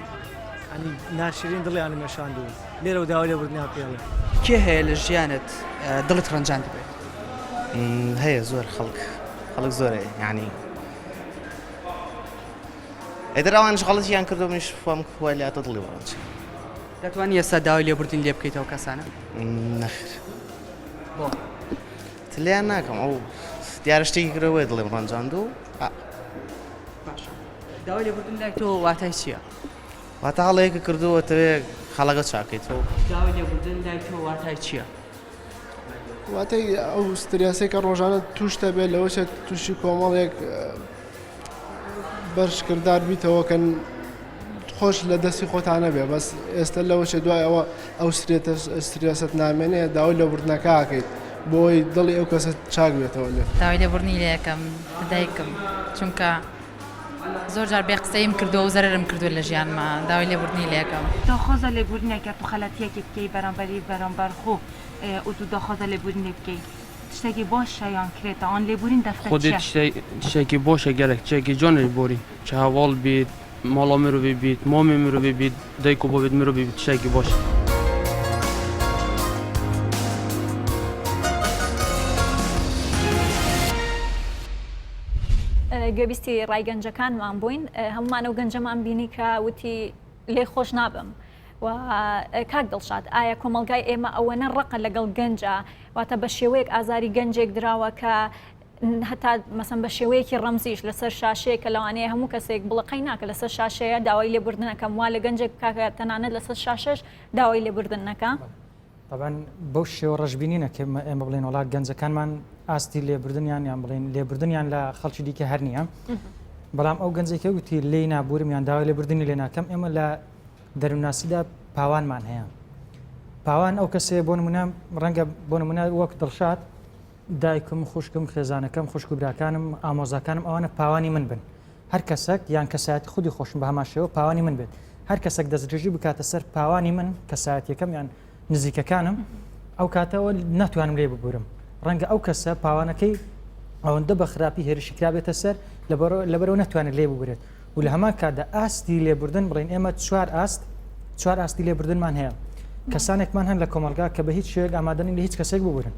ینی ناشرین دڵیانم ئێشاندوو لێرەوە داوای لێبوردنیان پێ ئەڵێم. کێ هەیە لە ژیانت دڵت ڕەنجاندبێت؟ هەیە زۆر خەڵک خەڵک زۆر هەیە یعنی ئیتر ئەوانیش غەڵەتیان کردو منیش خۆم وای لاتە دڵی بڕەنج. دەتوانی ئێستا داوای لێبوردن لێ بکەیت ئەو کەسانە؟ نەخێر. بۆ؟ لێیان ناکەم ئەو دیارە شتێکی کردووە بۆیە دڵیم ڕەنجاندوو ئا. باشە داوای لێبوردن لای تۆ واتای چییە؟ واتە هەڵەیەکە کردووە ئەتەوێ خەڵەکە چاکەیتەوە. داوای لێبوردن لای تۆ واتای چییە؟ واتای ئەو سترێسەی کە ڕۆژانە تووشت دەبێت لەوەچێت تووشی کۆمەڵێک بەرشکردار بیتەوە کە خۆش لە دەستی خۆتان نەبێ بەس ئێستا لەوەچێ دوای ئەوە ئەو سترێست نامێنێ داوای لێبوردنەکەکەیت بۆی دڵی ئەو کەسە چاک بێتەوە لێت. داوای لێبوردنی لێ ئەکەم لە دایکم چونکە زۆر جار بێ قسەییم کردووە و زەرەرم کردووە لە ژیانما داوای لێبوردنی لێ ئەکەم. داخوازە لێبوردنێکە تو خەلەتیەکی بکەی بەرامبەری بەرامبەر خۆ و تو داخوازە لێبوردنێ بکەی تشتێکی باشە یان کرێتە ئان لێبورین دەفتە خودێ چیە؟ تشتێکی باشە گەلەک تشتێکی جوانە لێبورین چ هەواڵ بیت ماڵا مرۆڤی بیت مامی مرۆڤی بیت دایک و بابت مرۆڤی بیت تشتێکی باشە. گوێبیستی ڕای گەنجەکانمان بووین هەمومان ئەو گەنجەمان بینی کە وتی لێ خۆش نابم و کاک دڵشاد ئایا کۆمەلگای ئێمە ئەوەنە ڕقە لەگەڵ گەنجە واتە بە شێوەیەک ئازاری گەنجێک دراوە کە هەتا مەسەن بە شێوەیەکی ڕەمزیش لەسەر شاشەیە کە لەوانەیە هەموو کەسێک بڵقەی ناکە لەسەر شاشەیە داوای لێبوردنەکەم وا لە گەنجێک بکاکە تەنانەت لەسەر شاشەش داوای لێبوردن نەکە. تەبعەن بەو شێوە ڕەشبینی نە کە ئێمە بڵێن وڵا گەنجەکانمان ئاستی لێبردنیان یان بڵێن لێبردنیان لە خەڵکی دیکە هەر نییە بەڵام ئەو گەنجێکە وتی لێی نابورم یان داوای لێبردنی لێ ناکەم ئێمە لە دەروونناسیدا پاوانمان هەیە پاوان ئەو کەسەیە بۆ نمونە ڕەنگە بۆ نمونە وەک دڵشاد دایکم خوشکم خێزانەکەم خوشک و براکانم ئامۆزاکانم ئەوانە پاوانی من بن هەر کەسەک یان کەسایەتی خودی خۆشم بە هەمان شێوە پاوانی من بێت هەر کەسەک دەستدرێژی بکاتە سەر پاوانی من کەسایەتیەکەم یان نزیکەکانم ئەو کاتەوە ناتوانم لێ ببورم ڕەنگە ئەو کەسە پاوانەکەی ئەوەندە بە خراپی هێرشی کرابێتە سەر لەبەرەوە ناتوانێت لێ ببورێت و لە هەمان کاتدا ئاستی لێبوردن بڵین ئێمە چوار ئاست چوار ئاستی لێبوردنمان هەیە کەسانێکمان هەن لە کۆمەلگا کە بە هیچ شێوەیەک ئامادەنین لە هیچ کەسێک ببورن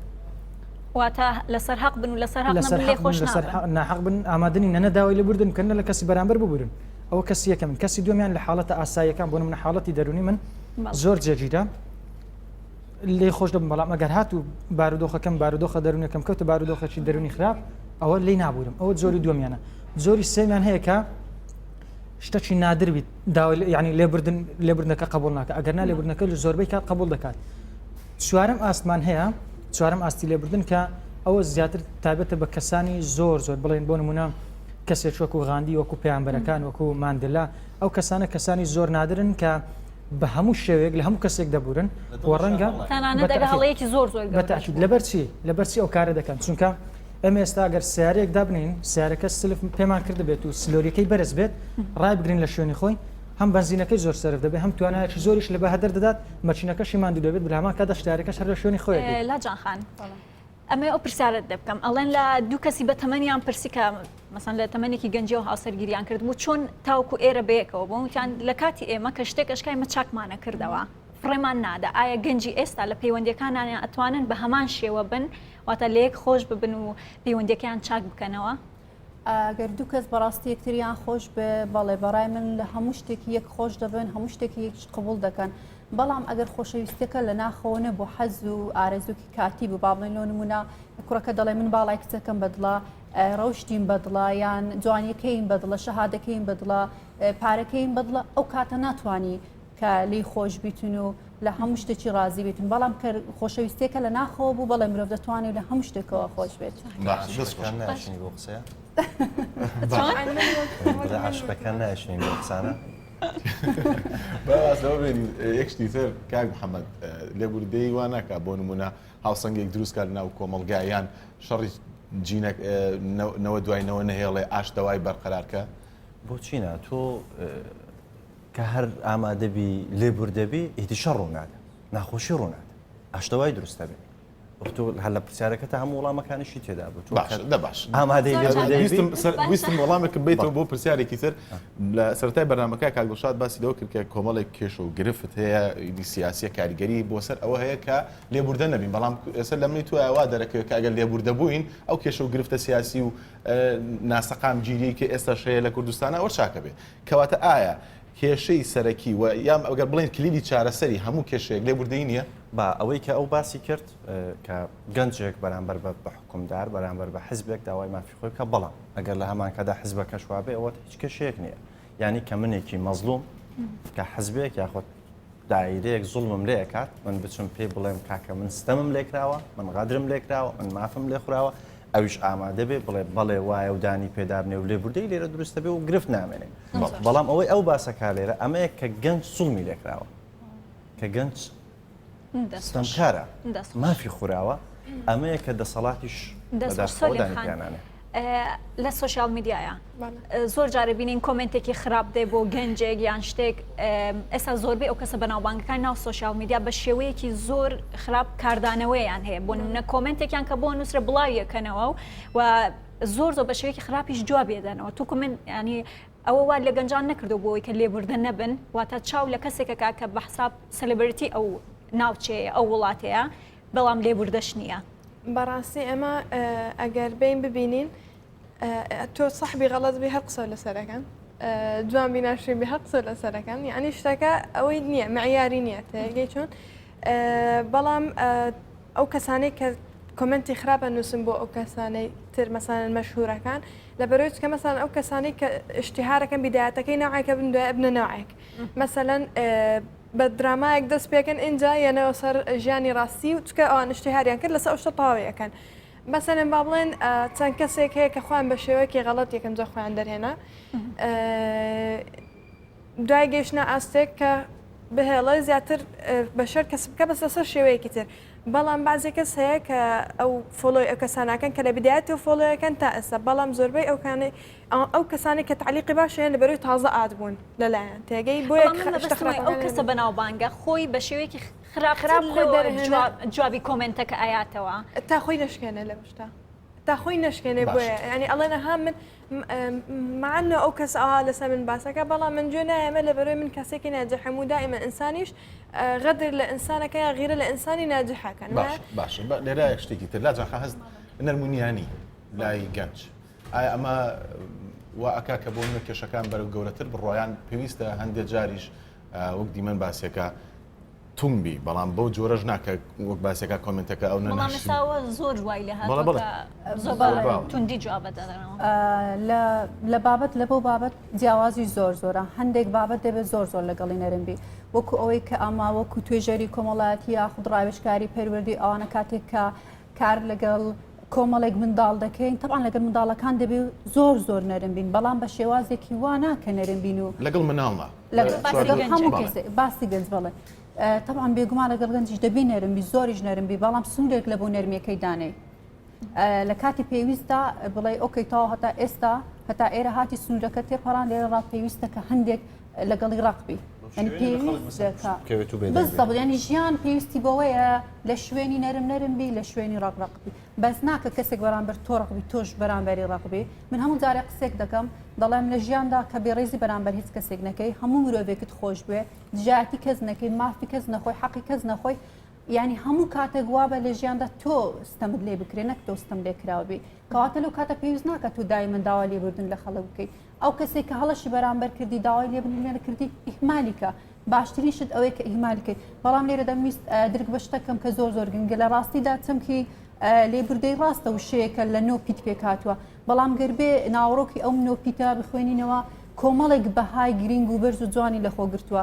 واتە لەسەر حەق بن و لەسەر حەق نەبن لێ خۆش نابن. ناحەق بن ئامادەنین نە داوای لێبوردن بکەن نە لە کەسی بەرامبەر ببورن ئەوە کەسی یەکەمن کەسی دووەمیان لە حاڵەتە ئاساییەکان بۆ نمونە حاڵەتی دەروونی من زۆر جێگیرە لێ خۆش دەبم بەڵام ئەگەر هاتوو بارودۆخەکەم بارودۆخە دەروونەکەم کەوتە بارودۆخێکی دەروونی خراپ ئەوە لێی نابورم ئەوە جۆری دووەمیانە جۆری سێمیان هەیە کە شتەکی نادر بیت داوای یعنی لێبوردن لێبوردنەکە قبول ناکە ئەگەر نا لێبوردنەکە لە زۆربەی کات قبول دەکات چوارەم ئاستمان هەیە چوارەم ئاستی لێبوردن کە ئەوە زیاتر تایبەتە بە کەسانی زۆر زۆر بڵێن بۆ نمونە کەسێک وەکو غاندی وەکو پەیامبەرەکان وەکو ماندلا ئەو کەسانە کەسانی زۆر نادرن کە بە هەموو شێوەیەک لە هەموو کەسێک دەبورن و ڕەنگە هەڵەیەکی زۆر زۆر بەتاکید لەبەر چی لەبەر چی ئەو کارە دەکەن چونکە ئێمە ئێستا گەر سیارەیەک دابنین سیارەکە سلف پێمان کردبێت و سلۆریەکەی بەرز بێت ڕای بگرین لە شوێنی خۆی هەم بەنزینەکەی زۆر سەرف دەبێت هەم توانایەکی زۆریش لە بەهەدەر دەدات مەکینەکەشی ماندوو دەبێت لە هەمان کاتدا سیارەکەش هەر لە شوێنی خۆیەتی. لاجان خان ئەمەوێ ئەو پرسیارەت لێ بکەم ئەڵێن لە دوو کەسی بە تەمەنیان پرسی کە مەسەن لە تەمەنێکی گەنجیەوە هاوسەرگیریان کردبوو چۆن تاوەکو ئێرە بەیەکەوە بوون وتیان لە کاتی ئێمە کە شتێک ئەشکا ئێمە چاکمانە کردەوە فڕێمان نادا ئایا گەنجی ئێستا لە پەیوەندیەکانیان ئەتوانن بە هەمان شێوە بن واتە لەیەک خۆش ببن و پەیوەندیەکەیان چاک بکەنەوە؟ ئەگەر دوو کەس بەڕاستی یەکتریان خۆش بێ بەڵێ بەڕای من لە هەموو شتێکی یەک خۆش دەبن هەموو شتێکی یەکیش قبوڵ دەکەن بەڵام ئەگەر خۆشەویستیەکە لە ناخەوە نەبوو حەز و ئارەزووکی کاتی بوو با بڵێن لۆ نمونە کوڕەکە دەڵێ من باڵای کچەکەم بەدڵە ڕەوشتیم بەدڵە یان جوانیەکەیم بەدڵە شەهادەکەیم بەدڵە پارەکەیم بەدڵە ئەو کاتە ناتوانانی کە لی خۆش بیتن و لە هەموو شتێکی ڕازی بیتن بەڵام کە خۆشەویستیەکە لە ناخەوە بوو بەڵێ مرۆڤ دەتوانێت لە هەموو شتێکەوە خۆش بێت. عاشقەکان ناشنی بۆ قسەیە؟ عاشقەکان ناشنی بۆ قسانە؟ باس لەوە بێنین یەک شتی تر کاک محەممەد لێبوردەی وا ناکا بۆ نمونە هاوسەنگێک دروست کات ناو کۆمەڵگا یان شەڕی جینەک نەوە دوای نەوە نەهێڵێ ئاشتەوای بەرقەرارکە بۆچی نا تۆ کە هەر ئامادەبی لێبوردەبی ئیدی شەڕ ڕوونادا ناخۆشی ڕوونادا ئاشتەوای دروست دەبێت تۆ هەر لە پرسیارەکەتە هەموو وەڵامەکانیشی تێدا بوو تۆ باشە دە باش ئامادەی لێبوردەی ویستم سەر- ویستم وەڵامێکم بیتەوە بۆ پرسیارێکی تر لە سەرەتای بەرنامەکە کاک دڵشاد باسی لەوە کرد کە کۆمەڵێک کێشە و گرفت هەیە ئیدی سیاسیە کاریگەری بۆ سەر ئەوە هەیە کە لێبوردە نەبین بەڵام ئێستا لە منی تۆ وا دەرەکەوێت کە ئەگەر لێبوردە بووین ئەو کێشە و گرفتە سیاسی و ناسەقامگیریی کە ئێستاش هەیە لە کوردستانە ئەوە چاکە بێ کەواتە ئایا کێشەی سەرەکی و یان ئەگەر بڵێین کلیلی چارەسەری هەموو کێشەیەک لێبوردەیی نییە؟ با ئەوەی کە ئەو باسی کرد کە گەنجێک بەرامبەر بە حوکمدار بەرامبەر بە حزبێک داوای مافی خۆی بکە بەڵام ئەگەر لە هەمان کاتدا حزبەکەش وابێ ئەوە هیچ کێشەیەک نییە یانی کە منێکی مەزڵوم کە حزبێک یاخود دایرەیەک زوڵمم لێ ئەکات من بچم پێی بڵێم کاکە من ستەمم لێکراوە من غەدرم لێکراوە من مافم لێخوراوە ئەویش ئامادە بێ بڵێ بەڵێ وایە و دانی پێدابنێ و لێبوردەی لێرە دروستە بێ و گرفت نامێنێ بەڵام ئەوەی ئەو باسەکە لێرە ئەمەیە کە گەنج زوڵمی لێکراوە کە گەنج ستەمکارە مافی خوراوە ئەمەیە کە دەسەڵاتیش بەداخەوە دانی پێنانێ. لە سۆشیال میدیایە زۆر جارە بینین کۆمنتێکی خراپ دێ بۆ گەنجێک یان شتێک ئێستا زۆربەی ئەو کەسە بەناوبانگەکان ناو سۆشیال میدیا بە شێوەیەکی زۆر خراپ کاردانەوەیان هەیە بۆ نمونە کۆمنتێکیان کە بۆ نووسرە بڵاویەکەنەوە و زۆر زۆر بە شێوەیەکی خراپیش جوابێدەنەوە تو من ینی ئەوە وا لە گەنجان نەکردو بۆی کە لێبوردە نەبن واتە چاو لە کەسێکەکە کە بە حساب celebrity ئەو ناوچەیە ئەو وڵاتەیە بەڵام لێبوردەش نییە. بەڕاستی ئێمە ئەگەر بین ببینین تۆ سەحبی غەڵەت بی هەر قسە لەسەرەکەن جوان بی ناشرین بی هەر قسە لەسەرەکەن یعنی شتەکە ئەوەی نییە معیاری نییە تێگەی چۆن بەڵام ئەو کەسانەی کە کۆمنتی خراپە نووسن بۆ ئەو کەسانەی تر مەسانن مەشهورەکان لە بەرەوەی چکە مەسان ئەو کەسانەی کە اشتهارەکەن بیدایەتەکەی ناوێکە بن دوای بنە ناوێک مەسەلەن بە درامایەک دەست پێکەن ئینجا یەنەوە سەر ژیانی ڕاستی و چکە ئەوان اشتهاریان کرد لەسەر ئەو شتە تەواوی ئەکەن مەسەلەن با بڵێن چەند کەسێک هەیە کە خۆیان بە شێوەیەکی غەڵەت یەکەم جار خۆیان دەرهێنا دوای گەیشتە ئاستێک کە بهێڵێ زیاتر بەشەر کەس بکە بەس لەسەر شێوەیەکی تر بەڵام بەعزێ کەس هەیە کە ئەو follow ی ئەو کەسانەکەن کە لە بدایەتەوە follow یەکەن تا ئێستا بەڵام زۆربەی ئەو کانەی ئەو کەسانەی کە تەعلیقی باش هەیە لەبەرەوەی تازە add بوون لەلایەن تێگەی بۆیە بەڵام من مەبەستم وایە ئەو کەسە بەناوبانگە خۆی بە شێوەیەکی خراپتر خراپ خۆی لەوە دەرهێنا. جواب جوابی کۆمێنتەکە ئەیاتەوە. تا خۆی نەشکێنێ لەم شتە تا خۆی نەشکێنێ باشە. بۆیە یانی ئەڵێن ئەها من مع انه ئەو کەس ئەوها لەسەر من باسەکە بەڵام من گوێ نایەمە لەبەرەوەی من کەسێکی ناجحم و دائما ئینسانیش غەدر لە ئینسانەکە یان غیرە لە ئینسانی ناجحەکەن باشە باشە لێرە شتێکی تر لاجان خان هەست نەرمونیانی لای گەنج ئایا ئەمە وا ئەکا کە بۆ نوێ کێشەکان بەرەو گەورەتر بڕوایان پێویستە هەندێک جاریش وەک دیمەن باسیەکە توند بی بەڵام بەو جۆرەش نا کە وەک باسەکە کۆمنتەکە ئەو بەڵام ئێستا زۆر وای لێ هاتووە کە زۆر بە توندی جوابە دەدەنەوە. لە بابەت لە بۆ بابەت جیاوازی زۆر زۆرە هەندێک بابەت دەبێت زۆر زۆر لەگەڵی نەرم بی وەکو ئەوەی کە ئەمە وەکو توێژەری کۆمەڵایەتی یاخود ڕاوێژکاری پەروەردەی ئەوانە کاتێک کە کار لەگەڵ کۆمەڵێک منداڵ دەکەین تەبعەن لەگەڵ منداڵەکان دەبێ زۆر زۆر نەرم بین بەڵام بە شێوازێکی وا ناکە نەرم بین و لەگەڵ مناڵ نا لەگەڵ هەموو کەسێک باسی گەنج بەڵێ تەبعەن بێگومان لەگەڵ گەنجیش دەبی نەرم بی زۆریش نەرم بی بەڵام سنوورێک لە بۆ نەرمیەکەی دانێی لە کاتی پێویستدا بڵێ okay تاو هەتا ئێستا هەتا ئێرە هاتی سنوورەکە تێپەڕان لێرە ڕا پێویستە کە هەندێک لەگەڵی ڕق بی بالضبط ینی ژیان پێویستی بەوەیە لە شوێنی نەرم نەرم بی لە شوێنی ڕق ڕق بی بەس ناکە کەسێک بەرامبەر تۆ ڕق بی تۆش بەرامبەری ڕق بی من هەموو جارێ قسێک دەکەم دەڵێم لە ژیاندا کە بێڕێزی بەرامبەر هیچ کەسێک نەکەی هەموو مرۆڤێکت خۆش بوێ دژایەتی کەس نەکەی مافی کەس نەخۆی حەقی کەس نەخۆی. یانی هەموو کاتێک وابە لە ژیاندا تۆ ستەمت لێ بکرێ نەک تۆ ستەم لێ کراوبی کەواتە لەو کاتە پێویست ناکە تۆ دایمەن داوا لێبوردن لە خەڵک بکەیت ئەو کەسێک کە هەڵەشی بەرامبەر کردی داوای لێبوردن لێ کردی ئیهمالیکە باشترین شت ئەوەیە کە ئیهمال کەیت بەڵام لێرە دەمویست درک بە شتەکەم کە زۆر زۆر گرنگە لە ڕاستیدا چەمکی لێبوردەی ڕاستە وشەیەکە لە نۆ پیت پێک هاتووە بەڵام گەر بێ ناوەڕۆکی ئەو نۆ پیتە بخوێنینەوە کۆمەڵێک بەهای گرنگ و بەرز و جوانی لەخۆ گرتووە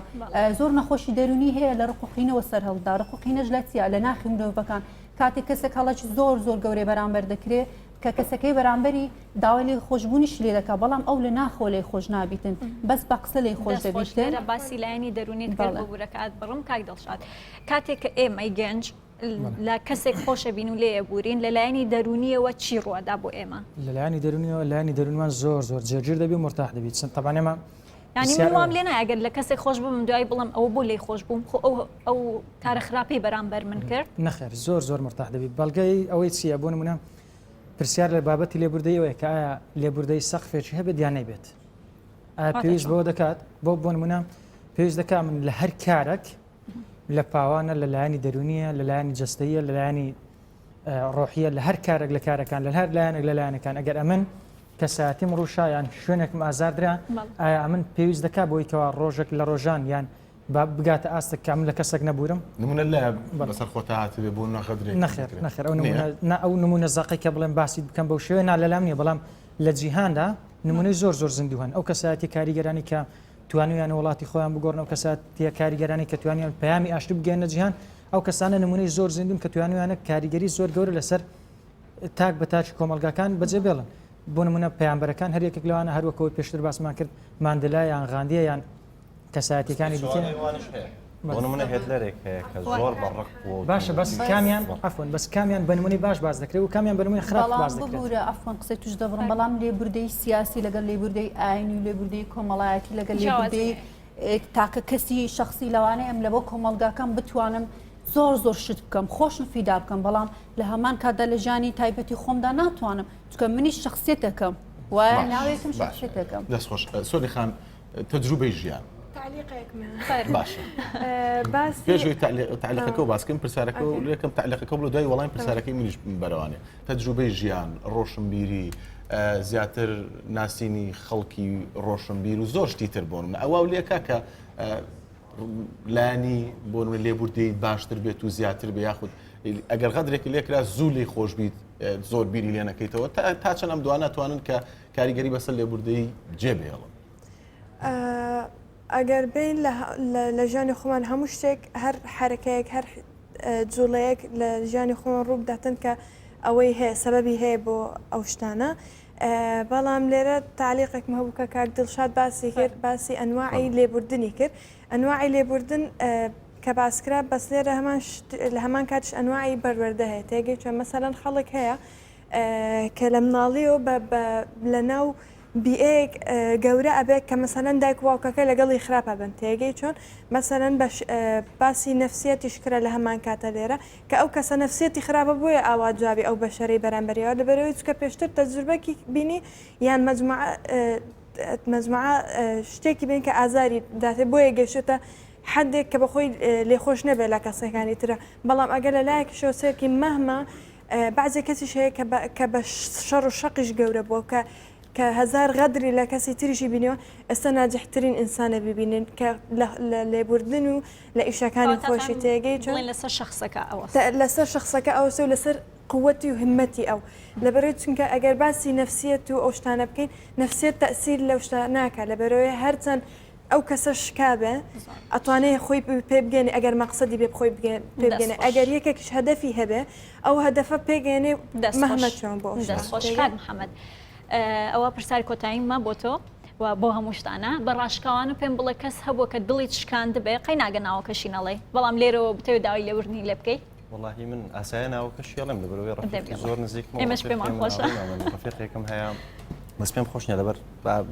زۆر نەخۆشی دەرونی هەیە لە ڕق و قینەوە سەرهەڵدا ڕق و قینەش لە چیا لە ناخی مرۆڤەکان کاتێک کەسێک هەڵەکی زۆر زۆر گەورەی بەرامبەر دەکرێت کە کەسەکەی بەرامبەری داوای لێ خۆشبوونیش لێ دەکا بەڵام ئەو لە ناخەوە لێ خۆش نابیتن بەس بە قسە لێ خۆش دەبیتن. باسی لایەنی دەرونیت کرد ببورە کات بڕم کاک دڵشاد کاتێک کە ئێمەی گەنج لە کەسێک خۆشە بین و لێ ئەبورین لە لایەنی دەرونیەوە چی ڕوەدا بۆ ئێمە؟ لە لایەنی دەرونیەوە لایەنی دەرونمان زۆر زۆر جێگیر دەبی و مورتاح دەبی چەند تەبعەن ئێمە یانی من وام لێ نایە ئەگەر لە کەسێک خۆش ببم دوایی بڵێم ئەوە بۆ لێی خۆش بووم خۆ ئەو ئەو کارە خراپەی بەرامبەر من کرد. نەخێر زۆر زۆر مورتاح دەبی بەڵگەی ئەوەی چییە بۆ نمونە پرسیار لە بابەتی لێبوردەیی ئەوەیە کە ئایا لێبوردەیی سەقفێکی هەبێت یان نەیبێت ئایا پێویست بەوە دەکات بۆ بۆ نمونە پێویست دەکات من لە هەر کارێک لە پاوانە لە لایەنی دەرونیە لە لایەنی جەستەیە لە لایەنی ڕۆحیە لە هەر کارێک لە کارەکان لە هەر لایەنێک لە لایەنەکان ئەگەر ئەمن کەسایەتیم ڕووشا یان شوێنێکم ئازاردرا ئایا ئەمن پێویست دەکا بۆی کەوا ڕۆژێک لە ڕۆژان یان با بگاتە ئاستێک کە من لە کەسێک نەبوورم نمونە لە بەسەر خۆتا هاتبێ بۆ نەغەدرێک نەخێر نەخێر ئەو نمونە نا ئەو نمونە زەقەی کە بڵێم باسی بکەم بەو شێوەیە نا لەلام نییە بەڵام لە جیهاندا نمونەی زۆر زۆر زیندوو هەن ئەو کەسایەتی کاریگەرانی کە توانیویانە وڵاتی خۆیان بگۆڕن ئەو کەسایەتیە کاریگەرانی کە توانیان پەیامی ئاشتی بگەیەنە جیهان ئەو کەسانە نمونەی زۆر زیندون کە توانیویانە کاریگەری زۆر گەورە لەسەر تاک بە تاکی کۆمەڵگاکان بەجێ بێڵن بۆ نمونە پەیامبەرەکان هەر یەکێک لەوانە هەروەکەوەی پێشتر باسمان کرد ماندلا یان غاندیە یان کەسایەتیەکانی دیکە بۆ نمونە هێتلەرێک هەیە کە زۆر بە ڕق بووە باشە بەس کامیان عەفوەن بەس کامیان بە نمونەی باش باس دەکرێت و کامیان بە نمونەی خراپ باس دەکرێت ببورە عەفوەن قسەی توش دەبڕم بەڵام لێبوردەی سیاسی لەگەڵ لێبوردەی ئاینی و لێبوردەی کۆمەڵایەتی لەگەڵ لێبوردەی تاکە کەسی شخصی لەوانەیە ئەم لە بۆ کۆمەڵگاکەم بتوانم زۆر زۆر شت بکەم خۆشم فیدا بکەم بەڵام لە هەمان کاتدا لە ژیانی تایبەتی خۆمدا ناتوانم چونکە منیش شخصیتەکەم وایە ناوێکم شخصیتەکەم دەست خۆش سۆنی خان تەجروبەی ژیان باشە پێشوی تعلیقەکە و باسکەم پرسیارەکە و لەکەم تعلیقەکە بڵ دوای وەڵام پرسیارەکەی منیش بەرەوانێ تەجروبەی ژیان ڕۆشنبیری زیاتر ناسینی خەڵکی ڕۆشنبیر و زۆر شتی تر بۆن ئەوە و لێکا کە لایەنی بۆ نمونە لێبوردەیت باشتر بێت و زیاتر بێ یاخود ئەگەر غەدرێکی لێکرا زوو لێی خۆش بیت زۆر بیری لێ نەکەیتەوە تا چەند ئەم دوانە توانن کە کاریگەری بەسەر لێبوردەی جێ بهێڵن ئەگەر بین لە ژیانی خۆمان هەموو شتێک هەر حرەکەیەک هەر جوڵەیەک لە ژیانی خۆمان ڕوو بداتن کە ئەوەی هەیە سەبەبی هەیە بۆ ئەو شتانە بەڵام لێرە تەعلیقێکم هەبوو کە کاک دڵشاد باسی کرد باسی ئەنواعی لێبوردنی کرد ئەنواعی لێبوردن کە باسکرا بەس لێرە هەمان لە هەمان کاتش ئەنواعی پەروەردە هەیە تێگەی چۆن مەسەلەن خەڵک هەیە کە لە مناڵیەوە لە ناو بیئەیەک گەورە ئەبێت کە مەسەلەن دایک و باوکەکە لەگەڵی خراپ ئەبن تێگەی چۆن مەسەلەن بەش باسی نەفسیەتیش کرا لە هەمان کاتە لێرە کە ئەو کەسە نەفسیەتی خراپە بۆیە ئاوا جوابی ئەو بەشەرەی بەرامبەریەوە لەبەرئەوەی چونکە پێشتر تەجروبەکی بینی یان مەجموعە مەجموعە شتێکی بین کە ئازاری داتێ بۆیە گەشتە حدێک کە بەخۆی لێخۆش نەبێت لە کەسەکانی ترە بەڵام ئەگەر لە لایەکیشەوە سێرکی مەهما بەعزێ کەسیش هەیە کە بە کە بە شەڕ و شەقیش گەورە بووە کە کە هەزار غەدری لە کەسی تریشی بینیوە ئێستا ناجحترین ئینسانە بیبینن کە لە لە لێبوردن و لە ئیشەکانی خۆشی تێگەی چۆن بڵێن لەسەر شەخسەکە ئەوەستێ. لەسەر شەخسەکە ئەوەستێ و لەسەر قوتی و همەتی ئەو لەبەرەوەی چونکە ئەگەر باسی نەفسیەت و ئەو شتانە بکەین نەفسیەت تەئسیر لەو شتە ناکا لەبەرەوەی هەرچەند ئەو کەسە شکابێ ئەتوانێ خۆی پێ بگەێنێ ئەگەر مەقسەدی بێ خۆی پێ بگەێنێ ئەگەر یەکێکیش هەدەفی هەبێ ئەو هەدەفە پێگەێنێ مەهمە چۆن بۆ دەست خۆش کاک محەممەد ئەوە پرسیار کۆتاییمە بۆ تۆ و بۆ هەموو شتانە بە ڕاشکاوانە پێم بڵێ کەس هەبووە کە دڵیت شکاندبێ قەی ناگە ناوەکەشی نەڵێ بەڵام لێرەوە بتەوێ داوای لێبوردنی لێ بکەی وەڵاهی من ئاسایە ناوەکەشی ئەڵێم لەبەرئەوەی ڕەفیقی زۆر نزیکمە ئێمەش پێمان خۆشە ڕەفیقێکم هەیە بەس پێم خۆش نییە لەبەر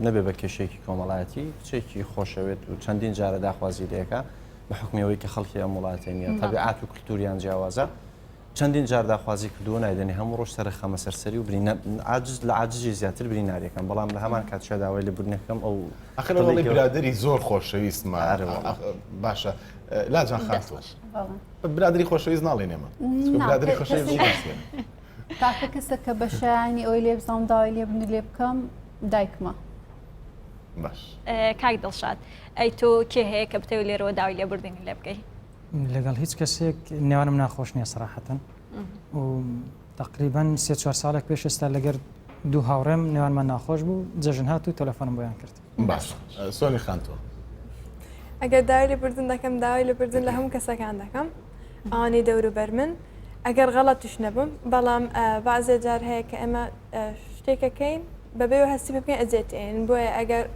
نەبێ بە کێشەیەکی کۆمەڵایەتی کچێکی خۆشەوێت و چەندین جارە داخوازی لێکە بە حکمی ئەوەی کە خەڵکی ئەم وڵاتە نییە تەبیعات و کلتوریان جیاوازە. چەندین جار داخوازی کردووە نایدەنێ هەموو ڕۆژ سەرە خەمە سەر سەری و برینە عاجز لە عاجزی زیاتر بریناریەکەم بەڵام لە هەمان کاتشا داوای لێبوردنەکەم ئەو ئەخر دڵی ئەڵێ گەورە برادەری زۆر خۆشەویستمە ئارە وەڵا. باشە لاجان دەست خاتوو خۆش. بەڵێ. برادەری خۆشەویست ناڵێین ئێمە چونکە نا برادەری کە- خۆشەویست کەسێک ناسێن. تاکە کەسە کە بە شایانی ئەوەی لێ بزانم داوای لێبوردنی لێ بکەم دایکمە. باش. کاک دڵشاد ئەی تۆ کێ هەیە کە بتەوێت لێرەوە داوای لێبوردنی لێ بکەی؟ لەگەڵ هیچ کەسێک نێوانم ناخۆش نییە سەراحەتەن و تقریبا سێ چوار ساڵێک پێش ئێستا لەگەر دوو هاوڕێم نێوانمان ناخۆش بوو جەژن هات و تەلەفۆنم بۆیان کرد. باش سۆنی خان تۆ؟ ئەگەر داوای لێبوردن دەکەم داوای لێبوردن لە هەموو کەسەکان دەکەم ئەوانەی دەوروبەر من ئەگەر غەڵەتیش نەبم بەڵام بەعزێ جار هەیە کە ئێمە شتێکەکەین بەبێ هەستی پێ بکەین ئەزیەت ئێن بۆیە ئەگەر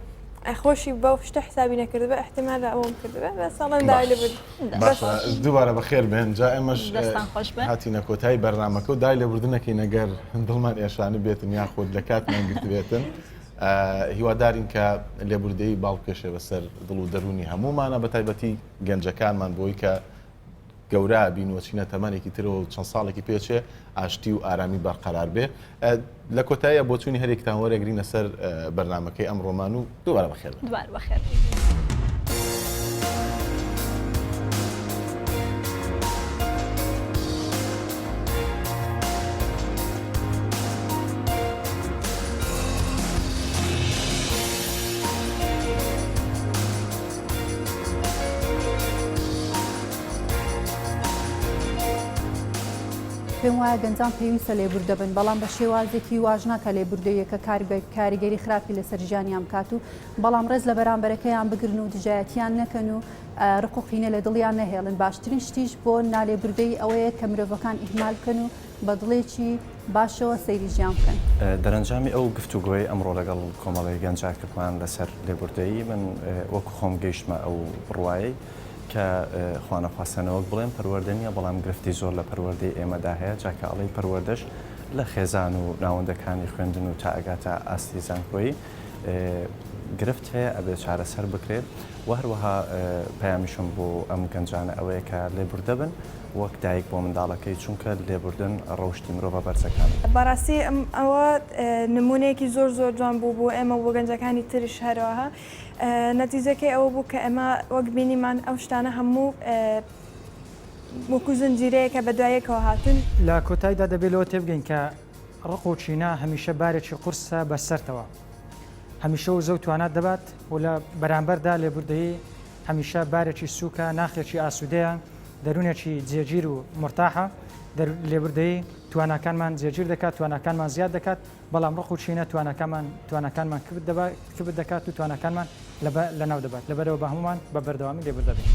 خۆشی بەو شتە حسابی نەکردبێ احتمال ئەوەم کردبێ بەس ئەڵێم داوای لێ بردن باشە دووبارە بەخێر بێن جا ئێمەش دەستان خۆش بێ. هاتینە کۆتایی بەرنامەکە و دای لێبوردنەکەین ئەگەر دڵمان ئێشانە بێتن یاخود لە کاتمان گرتبێتن هیوادارین کە لێبوردەیی باڵ بکێشێ بەسەر دڵ و دەروونی هەموومانە بە تایبەتی گەنجەکانمان بۆی کە گەورە بین و چینە تەمەنێکی ترەوە و چەند ساڵێکی پێچێ ئاشتی و ئارامی بەرقەرار بێ. لە کۆتاییا بۆچوونی هەریەکتان وەرەگرینە سەر بەرنامەکەی ئەمڕۆمان و دووبارە بەخێر بێن. دووبارە بەخێر بێن. پێم وایە گەنجان پێویستە لێبوردە بن، بەڵام بە شێوازێکی واش نا کە لێبوردەییەکە کاریگەری خراپی لەسەر ژیانیان بکات و بەڵام ڕێز لە بەرامبەرەکەیان بگرن و دژایەتیان نەکەن و ڕق و قینە لە دڵیان نەهێڵن. باشترین شتیش بۆ نالێبوردەیی ئەوەیە کە مرۆڤەکان ئیهمال بکەن و بە دڵێکی باشەوە سەیری ژیان بکەن. دەرەنجامی ئەو گفتوگۆیەی ئەمڕۆ لەگەڵ کۆمەڵێک گەنجا کردمان لەسەر لێبوردەیی، من وەکو خۆم گەیشتمە ئەو بڕوایەی کە خوانەخواستە نەوەک بڵێم پەروەردە نییە، بەڵام گرفتی زۆر لە پەروەردەی ئێمەدا هەیە، جا کە ئەڵێی پەروەردەش لە خێزان و ناوەندەکانی خوێندن و تا ئەگاتە ئاستی زانکۆیی گرفت هەیە ئەبێ چارەسەر بکرێت و هەروەها پەیامیشم بۆ ئەم گەنجانە ئەوەیە کە لێبوردە بن وەک دایک بۆ منداڵەکەی چونکە لێبوردن ڕەوشتی مرۆڤە بەرزەکانە. بەڕاستی ئەوە نمونەیەکی زۆر زۆر جوان بوو بۆ ئێمە و بۆ گەنجەکانی تریش هەروەها نەتیجەکەی ئەوە بوو کە ئێمە وەک بینیمان ئەو شتانە هەموو وەکو زنجیرەیەکە بەدوای یەکەوە هاتوون. لە کۆتایدا دەبێت لەوە تێبگەین کە ڕق و کینە هەمیشە بارێکی قورسە بەسەرتەوە، هەمیشە وزە و توانات دەبات و لە بەرامبەردا لێبوردەیی هەمیشە بارێکی سووکە، ناخێکی ئاسوودەیە، دەروونێکی جێگیر و مورتاحە، لێبوردەیی تواناکانمان جێگیر دەکات، تواناکانمان زیاد دەکات، بەڵام ڕق و کینە تواناکانمان تواناکانمان کپت دەکات و تواناکانمان لەناو دەبات، لەبەرئەوە با هەموومان بە بەردەوامی لێبوردە بین.